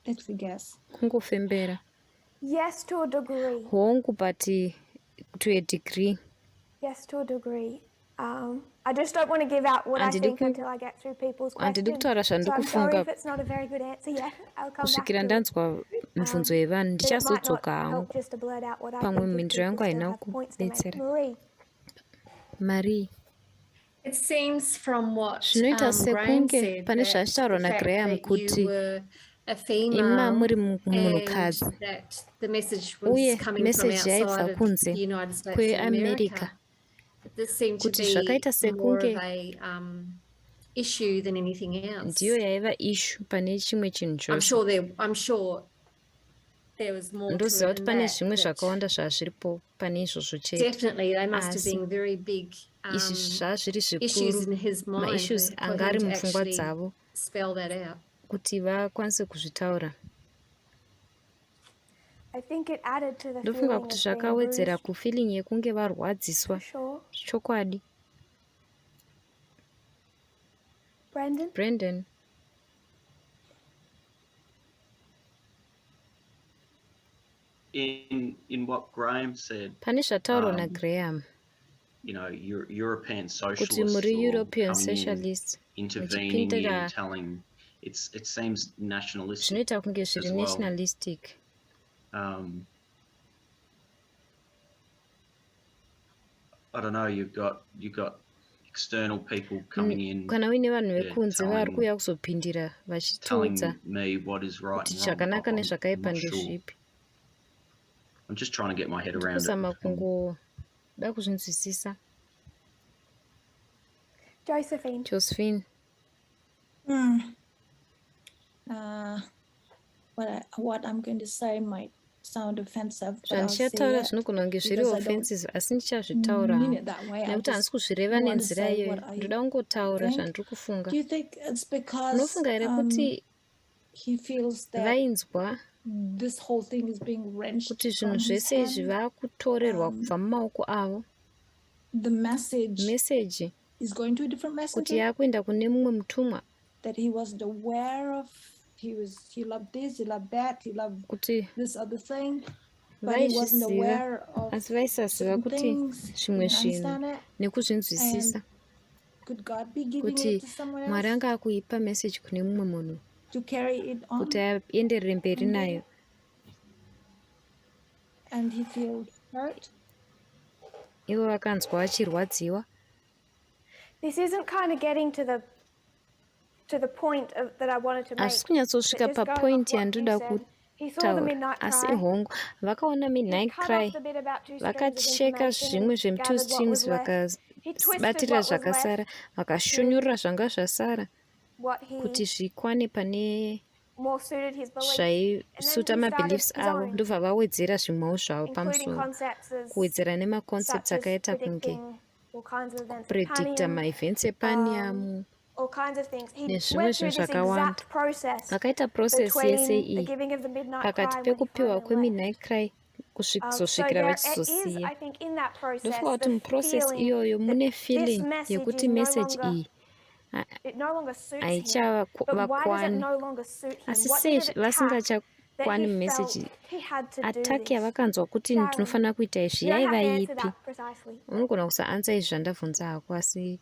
F: Let's guess.
B: Kungofembera.
C: Yes, to a degree.
B: Hongu, but to a degree.
C: Yes, to a degree. I just don't want to give out what I think until I get through people's questions. So I'm sorry if it's not a very good answer yet. I'll come back
B: kusvikira
C: to it.
B: ndanzwa mibvunzo yevanhu
C: But it might not
B: ndichazodzoka hangu
C: help just to blurt out what I
B: pamwe
C: think if
B: mhinduro yangu
C: people still
B: haina
C: have points to make.
B: kubetsera.
C: Marie.
B: Marie.
A: It seems from what
B: Zvinoita
A: Graham
B: sekunge
A: said
B: pane
A: that
B: zvachitaurwa
A: the fact
B: naGraham
A: that
B: kuti
A: you were a
B: imi
A: female
B: muri
A: and
B: munhukadzi
A: that the message
B: uye
A: was coming from
B: meseji yaibva
A: outside of
B: kunze
A: the United States of
B: kweAmerica,
A: America. This seemed to
B: kuti
A: be
B: zvakaita
A: more
B: sekunge
A: of a issue than anything else.
B: ndiyo yaiva issue pane chimwe chinhu
A: I'm
B: chose.
A: sure there was more to
B: Ndoziva
A: it
B: kuti
A: than
B: pane
A: that,
B: zvimwe
A: but
B: zvakawanda zvazviripo pane izvozvo chete.
A: definitely they must have
B: Asi
A: been very big
B: izvi zvazviri
A: issues
B: zvikuru,
A: in his mind
B: maissues
A: for
B: anga
A: him
B: ari
A: to
B: mupfungwa
A: actually
B: dzavo
A: spell that out.
B: kuti vakwanise kuzvitaura.
C: I think it added to the
B: Ndofunga
C: feeling
B: kuti
C: of being
B: zvakawedzera
C: bruised.
B: kufeeling yekunge varwadziswa.
C: Sure.
B: Chokwadi. Brandon.
H: In what Graham said,
B: Pane zvataurwa naGraham
H: you know, European
B: kuti
H: socialists
B: muri
H: or
B: European
H: coming in,
B: socialist
H: intervening in,
B: vachipindira
H: telling it seems nationalistic
B: zvinoita kunge zviri
H: as well.
B: nationalistic.
H: I don't know. You've got external people coming in,
B: Kana uine vanhu
H: yeah,
B: vekunze vari kuuya kuzopindira vachitiudza
H: telling me what is right
B: kuti
H: and wrong.
B: zvakanaka
H: I'm
B: nezvakaipa
H: not sure.
B: ndezvipi.
H: I'm just trying to get my head around
B: Kuzama
H: it.
B: kungoda kuzvinzwisisa.
C: Josephine.
F: What I'm going to say might sound offensive, but I'll say
B: Zvandichataura
F: it
B: zvinogona kunge zviri
F: because I don't
B: offensive, asi ndichazvitaura
F: mean
B: hangu
F: it that way. I
B: nekuti handisi
F: just
B: kuzvireva
F: want to
B: nenzira
F: say
B: iyoyo.
F: what I
B: Ndoda kungotaura
F: think.
B: zvandiri kufunga.
F: Do you think it's because
B: Unofunga here kuti
F: he feels that
B: vainzwa
F: this whole thing is being wrenched
B: kuti
F: from
B: zvinhu
F: his
B: zvese izvi
F: hand?
B: vakutorerwa kubva mumaoko avo?
F: The message
B: Meseji
F: is going to a different
B: kuti
F: messenger,
B: yakuenda kune mumwe mutumwa,
F: that he wasn't aware of. He loved this, he loved that, he loved
B: kuti
F: this other thing, but he wasn't
B: vaizviziva
F: aware of
B: asi vaisaziva
F: certain
B: kuti
F: things. He
B: zvimwe
F: didn't
B: zvinhu
F: understand it.
B: nekuzvinzwisisa
F: Could God be giving
B: kuti
F: it to someone
B: Mwari
F: else
B: anga akuipa meseji kune mumwe munhu
F: to carry it on,
B: kuti aenderere mberi nayo,
F: and he feels hurt?
B: ivo vakanzwa vachirwadziwa?
C: This isn't kind of getting to the point that I wanted to make.
B: Hazvisi kunyatsosvika
C: But just going
B: papoint
C: off what
B: yandoda
C: he said, he saw the
B: kutaura,
C: Midnight
B: asi
C: Cry.
B: hongu vakaona
C: He
B: midnight
C: cut
B: cry
C: off the bit about 2 streams of
B: vakacheka
C: information
B: zvimwe
C: and
B: zvemu 2
C: gathered what
B: streams
C: was left. He twisted
B: vakabatira
C: what was
B: zvakasara
C: left
B: vakashonyurira zvanga zvasara
C: what he
B: kuti zvikwane pane
C: more suited his beliefs, and then
B: zvaisuta
C: he started
B: mabeliefs
C: his
B: avo,
C: own,
B: ndobva vawedzera zvimwewo zvavo
C: including
B: pamusoro,
C: concepts
B: kuwedzera
C: such
B: nemaconcepts
C: as
B: akaita kunge
C: predicting all kinds of events,
B: predicta
C: Panium,
B: maevents epanium
C: all kinds of things. He
B: nezvimwe
C: went through
B: zvinhu
C: this
B: zvakawanda.
C: exact process
B: Vakaita process yese
C: between the
B: iyi
C: giving of the Midnight
B: pakati
C: Cry when he
B: pekupiwa
C: finally left.
B: kwemidnight cry
C: So
B: kuzosvikira
C: there is,
B: vachizosiya.
C: I think, in that process,
B: Ndofunga kuti
C: the
B: muprocess
C: feeling
B: iyoyo
C: that
B: mune
C: this
B: feeling
C: message
B: yekuti
C: is no
B: message
C: longer,
B: iyi
C: it no longer suits him.
B: haichava
C: But why does it
B: vakwani,
C: no longer suit him?
B: asi
C: What
B: sei
C: did it attack that
B: vasingachakwani
C: he
B: message
C: felt he had to do
B: ataki
C: this?
B: yavakanzwa kuti
C: Sharon,
B: ndinofanira kuita izvi
C: you don't
B: yaiva
C: have to answer
B: ipi?
C: that precisely.
B: Unogona kusaanza izvi zvandabvunza hako, asi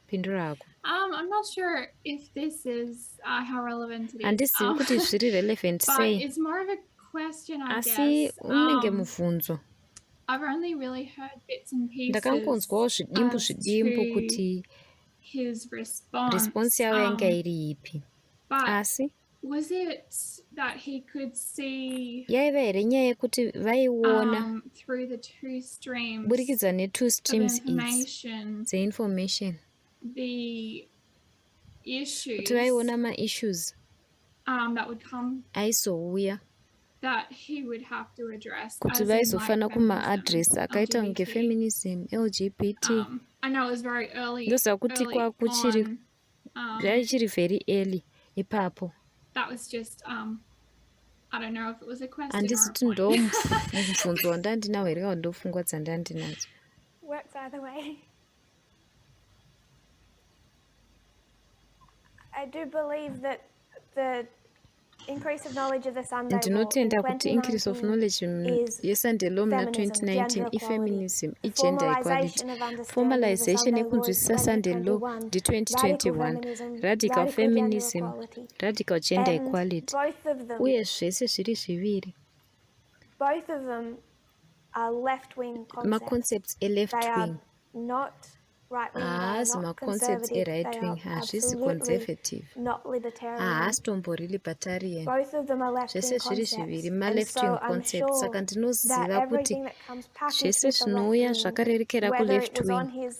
B: pindura hako.
I: I'm not sure if this is how relevant it is.
B: Handizivi kuti zviri relevant
I: but
B: sei,
I: it's more of a question, I
B: asi
I: guess.
B: unenge mubvunzo.
I: I've only really heard bits and pieces
B: ndakangonzwawo zvidimbu zvidimbu
I: to
B: kuti
I: his response.
B: response yavo yanga iri ipi,
I: But
B: asi
I: was it that he could see
B: yaiva here nyaya yekuti vaiona
I: through the two streams
B: kuburikidza ne2
I: of
B: streams idzi
I: information
B: dzeinformation
I: the issues
B: kuti vaiona maissues
I: that would come
B: aizouya
I: that he would have to address
B: kuti
I: as in
B: vaizofana
I: like
B: kumaadress
I: feminism,
B: akaita kunge
I: LGBT.
B: feminism, LGBT.
I: I know it was very early
B: Ndoziva kuti
I: early
B: kwakuchiri
I: on,
B: zvaichiri very early ipapo.
I: that was just I don't know if it was a question
B: Handisi
I: or
B: kuti
I: a
B: ndo
I: point.
B: mubvunzo wandandinawo here kana ndopfungwa dzandandinadzo.
C: Works either way. I do believe that the increase of knowledge of the Sunday law in
B: Ndinotenda kuti increase of
C: 2019
B: knowledge
C: is
B: yesunday law muna
C: feminism,
B: 2019
C: gender
B: ifeminism,
C: equality.
B: igender equality.
C: Formalization of understanding of the
B: Formalization
C: Sunday law is
B: yekunzwisisa Sunday law
C: 2021.
B: ndi 2021. Radical
C: gender
B: feminism,
C: equality.
B: radical gender
C: And
B: equality.
C: both of them,
B: Uye zvese zviri zviviri.
C: both of them are left-wing concepts.
B: Ma-concepts
C: They
B: e-left
C: are
B: wing.
C: not right-wing, they are
B: Haasi
C: not
B: ma-concepts
C: conservative,
B: e-right
C: they
B: wing,
C: are
B: hazvisi
C: absolutely
B: conservative.
C: not libertarian.
B: Haasi tombori libertarian.
C: Both of them are left-wing
B: Zvese zviri
C: concepts.
B: zviviri
C: And
B: ma-left
C: so
B: wing
C: I'm
B: concepts.
C: sure
B: Saka
C: that
B: ndinoziva kuti
C: everything that comes packaged
B: zvese
C: with the
B: zvinouya
C: left wing,
B: zvakarerekera
C: whether
B: ku-left
C: it was on
B: wing.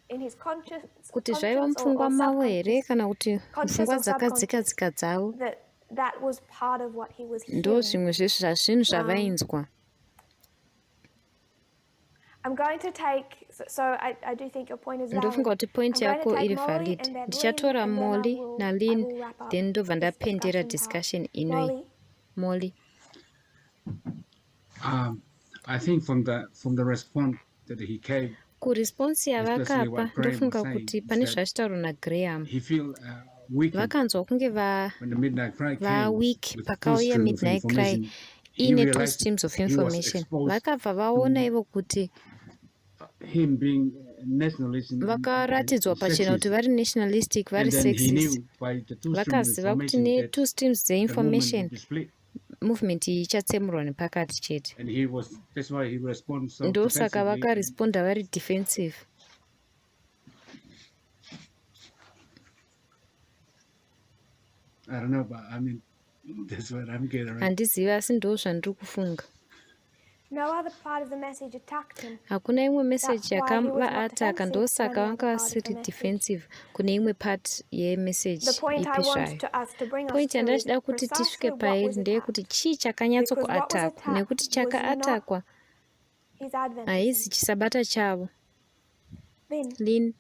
C: in his conscience,
B: Kuti zvaiva mupfungwa mavo here kana kuti mupfungwa dzakadzikadzika dzavo,
C: that was part of what he was
B: ndo
C: hearing.
B: zvimwe zvezvinhu zvavainzwa.
C: I'm going to take, so I do think your point is valid.
B: Ndofunga kuti point
C: I'm going to
B: yako
C: take
B: iri
C: Molly
B: valid.
C: and then
B: Ndichatora
C: Lynn, and then
B: Molly
C: I
B: naLynn,
C: will wrap up
B: then ndobva
C: this
B: ndapendera
C: discussion
B: discussion
C: part.
B: inoi.
C: Molly?
B: Molly.
J: I think from the response that he gave,
B: Kuresponse
J: especially
B: yavakapa
J: what Graham
B: ndofunga
J: was
B: kuti
J: saying,
B: pane
J: is that
B: zvachitaurwa naGraham
J: he feel weakened
B: vakanzwa kunge
J: when the midnight cry came
B: vaweak
J: with two
B: pakauya
J: streams of
B: midnight cry
J: information. He
B: ine two
J: realized
B: streams of
J: he was
B: information.
J: exposed
B: Vakabva vaona ivo kuti
J: him being nationalism
B: vakaratidzwa pachena kuti vari nationalistic, vari
J: and then he
B: sexist.
J: knew by the two streams of
B: Vakaziva kuti
J: information
B: ne
J: that
B: two streams
J: the movement
B: dzeinformation
J: would be split.
B: movement iyi ichatsemurwa nepakati chete.
J: And that's why he responds so
B: Ndosaka
J: defensively.
B: vakaresponda vari defensive.
J: I don't know, but I mean, that's what I'm getting.
B: Handizivi asi ndo zvandiri kufunga.
C: No other part of the message attacked him.
B: Hakuna imwe message
C: That's why he was not
B: yakavaataka,
C: defensive
B: ndosaka
C: to any other
B: vanga
C: part of the
B: vasiri
C: message.
B: defensive kune imwe part yemessage
C: The point I
B: ipi
C: want
B: zvayo.
C: us to bring us
B: Point
C: to is
B: yandachida kuti
C: precisely
B: tisvike
C: what
B: pairi
C: was
B: ndeyekuti
C: attacked.
B: chii chakanyatsokuatakwa,
C: Because what was
B: nekuti
C: attacked was
B: chakaatakwa
C: his
B: haizi
C: Adventism.
B: chisabata chavo.
C: Then,
B: Lynn.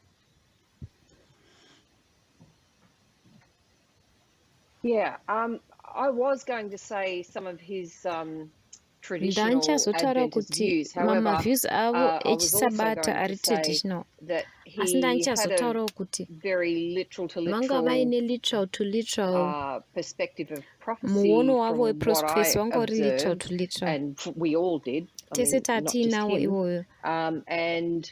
K: Yeah, I was going to say some of his traditional
B: Ndanchazotaura
K: Adventist
B: kuti
K: views. However,
B: mamaviews avo
K: I was also
B: echisabata
K: going
B: ari
K: to say
B: traditional.
K: that
B: Asi
K: he had a
B: ndanchazotaurawo kuti
K: very literal to
B: vanga
K: literal
B: vaine literal to literal
K: perspective of prophecy
B: muono
K: from
B: wavo
K: what I
B: weprofesi wanga uri literal to
K: observed,
B: literal.
K: and we all did. I
B: Tese
K: mean, not just
B: tatiinawo
K: him.
B: iwoyo.
K: And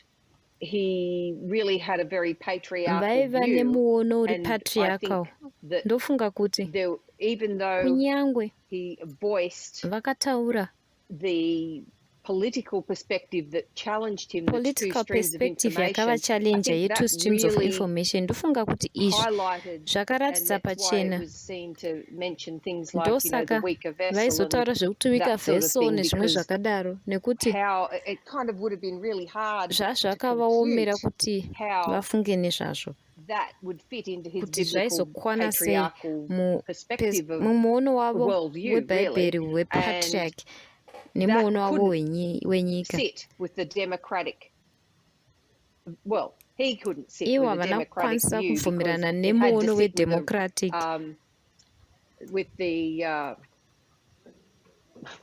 K: he really had a very patriarchal
B: Vaiva
K: view.
B: nemuono uri
K: And I
B: patriarchal.
K: think that
B: Ndofunga kuti
K: there, even though
B: kunyangwe
K: he voiced
B: vakataura
K: the political perspective that challenged him, the two
B: political
K: streams of
B: perspective
K: information, I
B: yakavachallenja
K: think
B: ye2
K: that
B: streams of
K: really
B: information. Ndofunga kuti izvi
K: highlighted, and
B: zvakaratidza
K: that's why it
B: pachena.
K: was seen to mention things like, the
B: Ndosaka
K: weaker vessel
B: vaizotaura
K: and
B: zvekuti weaker
K: that sort of
B: vessel
K: thing,
B: nezvimwe
K: because
B: zvakadaro, nekuti
K: how it kind of would have been really hard to
B: zvazvakavaomera
K: compute
B: kuti
K: how
B: vafunge nezvazvo,
K: that would fit into his
B: kuti
K: biblical
B: zvaizokwana sei
K: patriarchal perspective of
B: mumuono wavo
K: worldview, really,
B: webhaibheri
K: and
B: wepatriarch nemuono
K: that
B: wavo
K: couldn't
B: wenyika.
K: sit with the democratic. Well, he couldn't sit
B: Ivo
K: with the
B: havana
K: democratic
B: kukwanisa
K: view because
B: kubvumirana
K: it had
B: nemuono
K: to sit
B: wedemocratic.
K: with the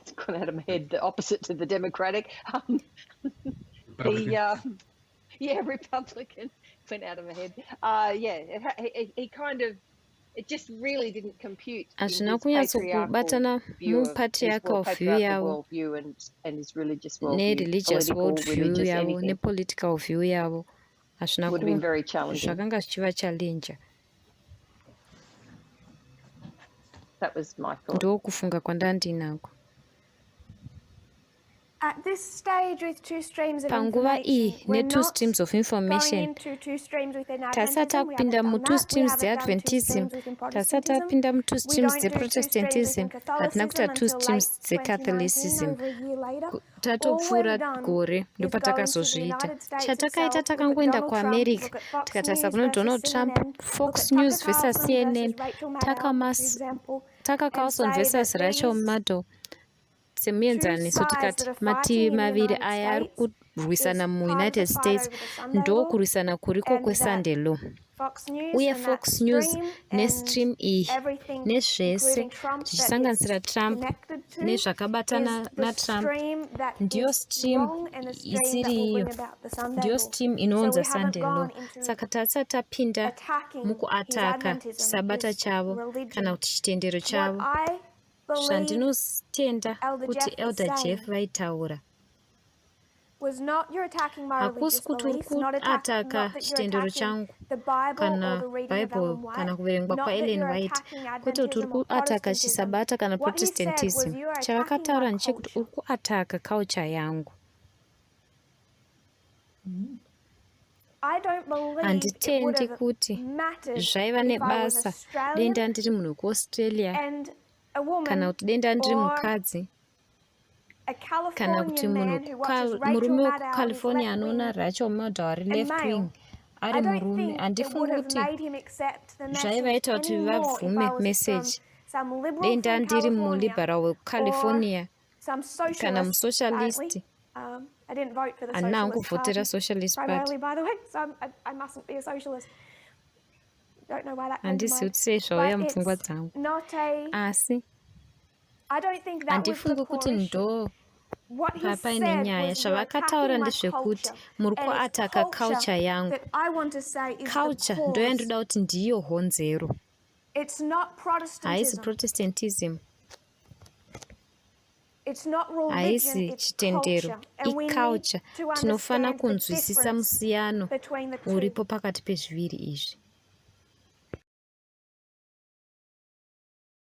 K: it's gone out of my head, the opposite to the democratic. Republican went out of my head. He kind of, it just really didn't compute in his
B: Hazvina kunyatsokubatana mupatriarchal view yavo
K: worldview and his religious worldview,
B: nereligious worldview
K: religious
B: yavo
K: anything.
B: nepolitical view yavo. Hazvina
K: Would have been very challenging.
B: zvakanga zvichivachallenja.
K: That was my thought.
B: Ndo kufunga kwandandinako.
C: At this stage, with two streams of
B: panguva iyi
C: information, we're
B: ne2
C: not
B: streams of
C: going
B: information
C: into two streams within
B: tasati
C: Adventism. We
B: kupinda
C: haven't done
B: mu2
C: that. We
B: streams
C: haven't done two
B: dzeadventism
C: streams within
B: tasati
C: Protestantism.
B: apinda mu2
C: We
B: streams
C: don't do two streams
B: dzeprotestantism
C: within
B: hatina kuita
C: Catholicism
B: 2
C: until
B: streams
C: late 2019,
B: dzecatholicism
C: over a year later. All
B: tatopfuura
C: we've done
B: gore
C: is go into the
B: ndopatakazozviita
C: United States
B: chatakaita
C: itself, look at
B: takangoenda
C: Donald Trump,
B: kuamerica
C: look at Fox
B: tikatarisa
C: News
B: kuno
C: versus
B: Donald Trump,
C: CNN, look
B: Fox
C: at
B: News
C: Tucker
B: versus
C: Carlson
B: CNN,
C: versus Rachel Maddow, for example,
B: Tucker
C: and
B: Carlson
C: say
B: versus
C: that
B: Rachel
C: these
B: Maddow
C: two
B: semuenzaniso
C: sides
B: tikati
C: that are
B: mativi
C: fighting in the
B: maviri
C: United
B: aya ari
C: States
B: kurwisana
C: is
B: muunited
C: partisan fight
B: states
C: over the Sunday
B: ndo
C: law,
B: kurwisana kuriko
C: and that
B: kwesunday law
C: Fox News
B: uye
C: and that
B: Fox News
C: stream
B: nestream
C: and
B: iyi
C: everything,
B: nezvese
C: including Trump, that
B: zvichisanganisira
C: it's
B: Trump
C: connected to,
B: nezvakabatana
C: is the
B: naTrump
C: stream that
B: ndiyo
C: is
B: stream
C: wrong and the stream that
B: isiri
C: will
B: iyo
C: bring about the Sunday
B: ndiyo
C: law.
B: stream
C: So
B: inounza
C: we haven't
B: Sunday law.
C: gone into
B: Saka tasati tapinda
C: attacking his
B: mukuataka
C: Adventism,
B: chisabata
C: his
B: chavo kana
C: religion.
B: kuti chitendero
C: What
B: chavo.
C: I believe
B: Zvandinotenda
C: Elder
B: kuti
C: Jeff was
B: Elder
C: saying
B: Jeff vaitaura
C: was not you're attacking my religious
B: hakusi kuti
C: beliefs, not
B: ataka
C: that you're
B: chitendero
C: attacking
B: changu
C: the Bible or
B: kana
C: the reading of
B: Bible
C: Ellen White,
B: kana kuverengwa
C: not that
B: kwaEllen
C: you're
B: White,
C: attacking
B: kwete kuti uri
C: Adventism or
B: kuataka
C: Protestantism.
B: chisabata kana
C: What he said was
B: Protestantism.
C: you are attacking
B: Chavakataura
C: my
B: ndechekuti
C: culture.
B: uri kuataka culture yangu.
C: I don't believe it would
B: Handitendi
C: have
B: kuti
C: mattered
B: zvaiva
C: if I was
B: nebasa
C: Australian
B: denda ndiri munhu wekuAustralia
C: and a woman
B: kana kuti denda ndiri
C: or
B: mukadzi
C: a
B: kana kuti
C: Californian man who watches Rachel
B: murume
C: Maddow who's
B: wekuCalifornia
C: left
B: anoona
C: wing
B: Rachel Maddow ari
C: and
B: left
C: male.
B: wing
C: I
B: ari
C: don't
B: murume.
C: think it would
B: Handifungi
C: have
B: kuti
C: made him accept the message
B: zvaivaita kuti
C: anymore if
B: vabvume
C: I was
B: message
C: from some liberal
B: denda
C: from
B: ndiri
C: California
B: muliberal wekuCalifornia
C: or some socialist
B: kana
C: party.
B: musocialist.
C: I didn't vote for the
B: Handina
C: socialist
B: kuvhotera
C: party
B: socialist
C: primarily,
B: party.
C: by the way, so I mustn't be a socialist. Don't know why that came to
B: Handisi
C: mind.
B: kuti sei zvauya
C: But
B: mupfungwa
C: it's
B: dzangu,
C: not a.
B: asi
C: I don't think that was the
B: handifungi kuti
C: core issue.
B: ndo
C: What he
B: papaine
C: said
B: nyaya.
C: was you're
B: Zvavakataura
C: attacking my
B: ndezvekuti
C: culture,
B: muri
C: and it's
B: kuataka culture
C: culture
B: yangu.
C: that I want to say is
B: Culture
C: the
B: ndo
C: cause.
B: yandoda kuti ndiyo honzero,
C: It's not
B: haisi
C: Protestantism.
B: Protestantism,
C: It's not religion,
B: haisi
C: it's
B: chitendero,
C: culture. And we need
B: iculture.
C: to
B: Tinofana
C: understand the
B: kunzwisisa
C: difference
B: musiyano
C: between the two.
B: uripo pakati pezviviri izvi.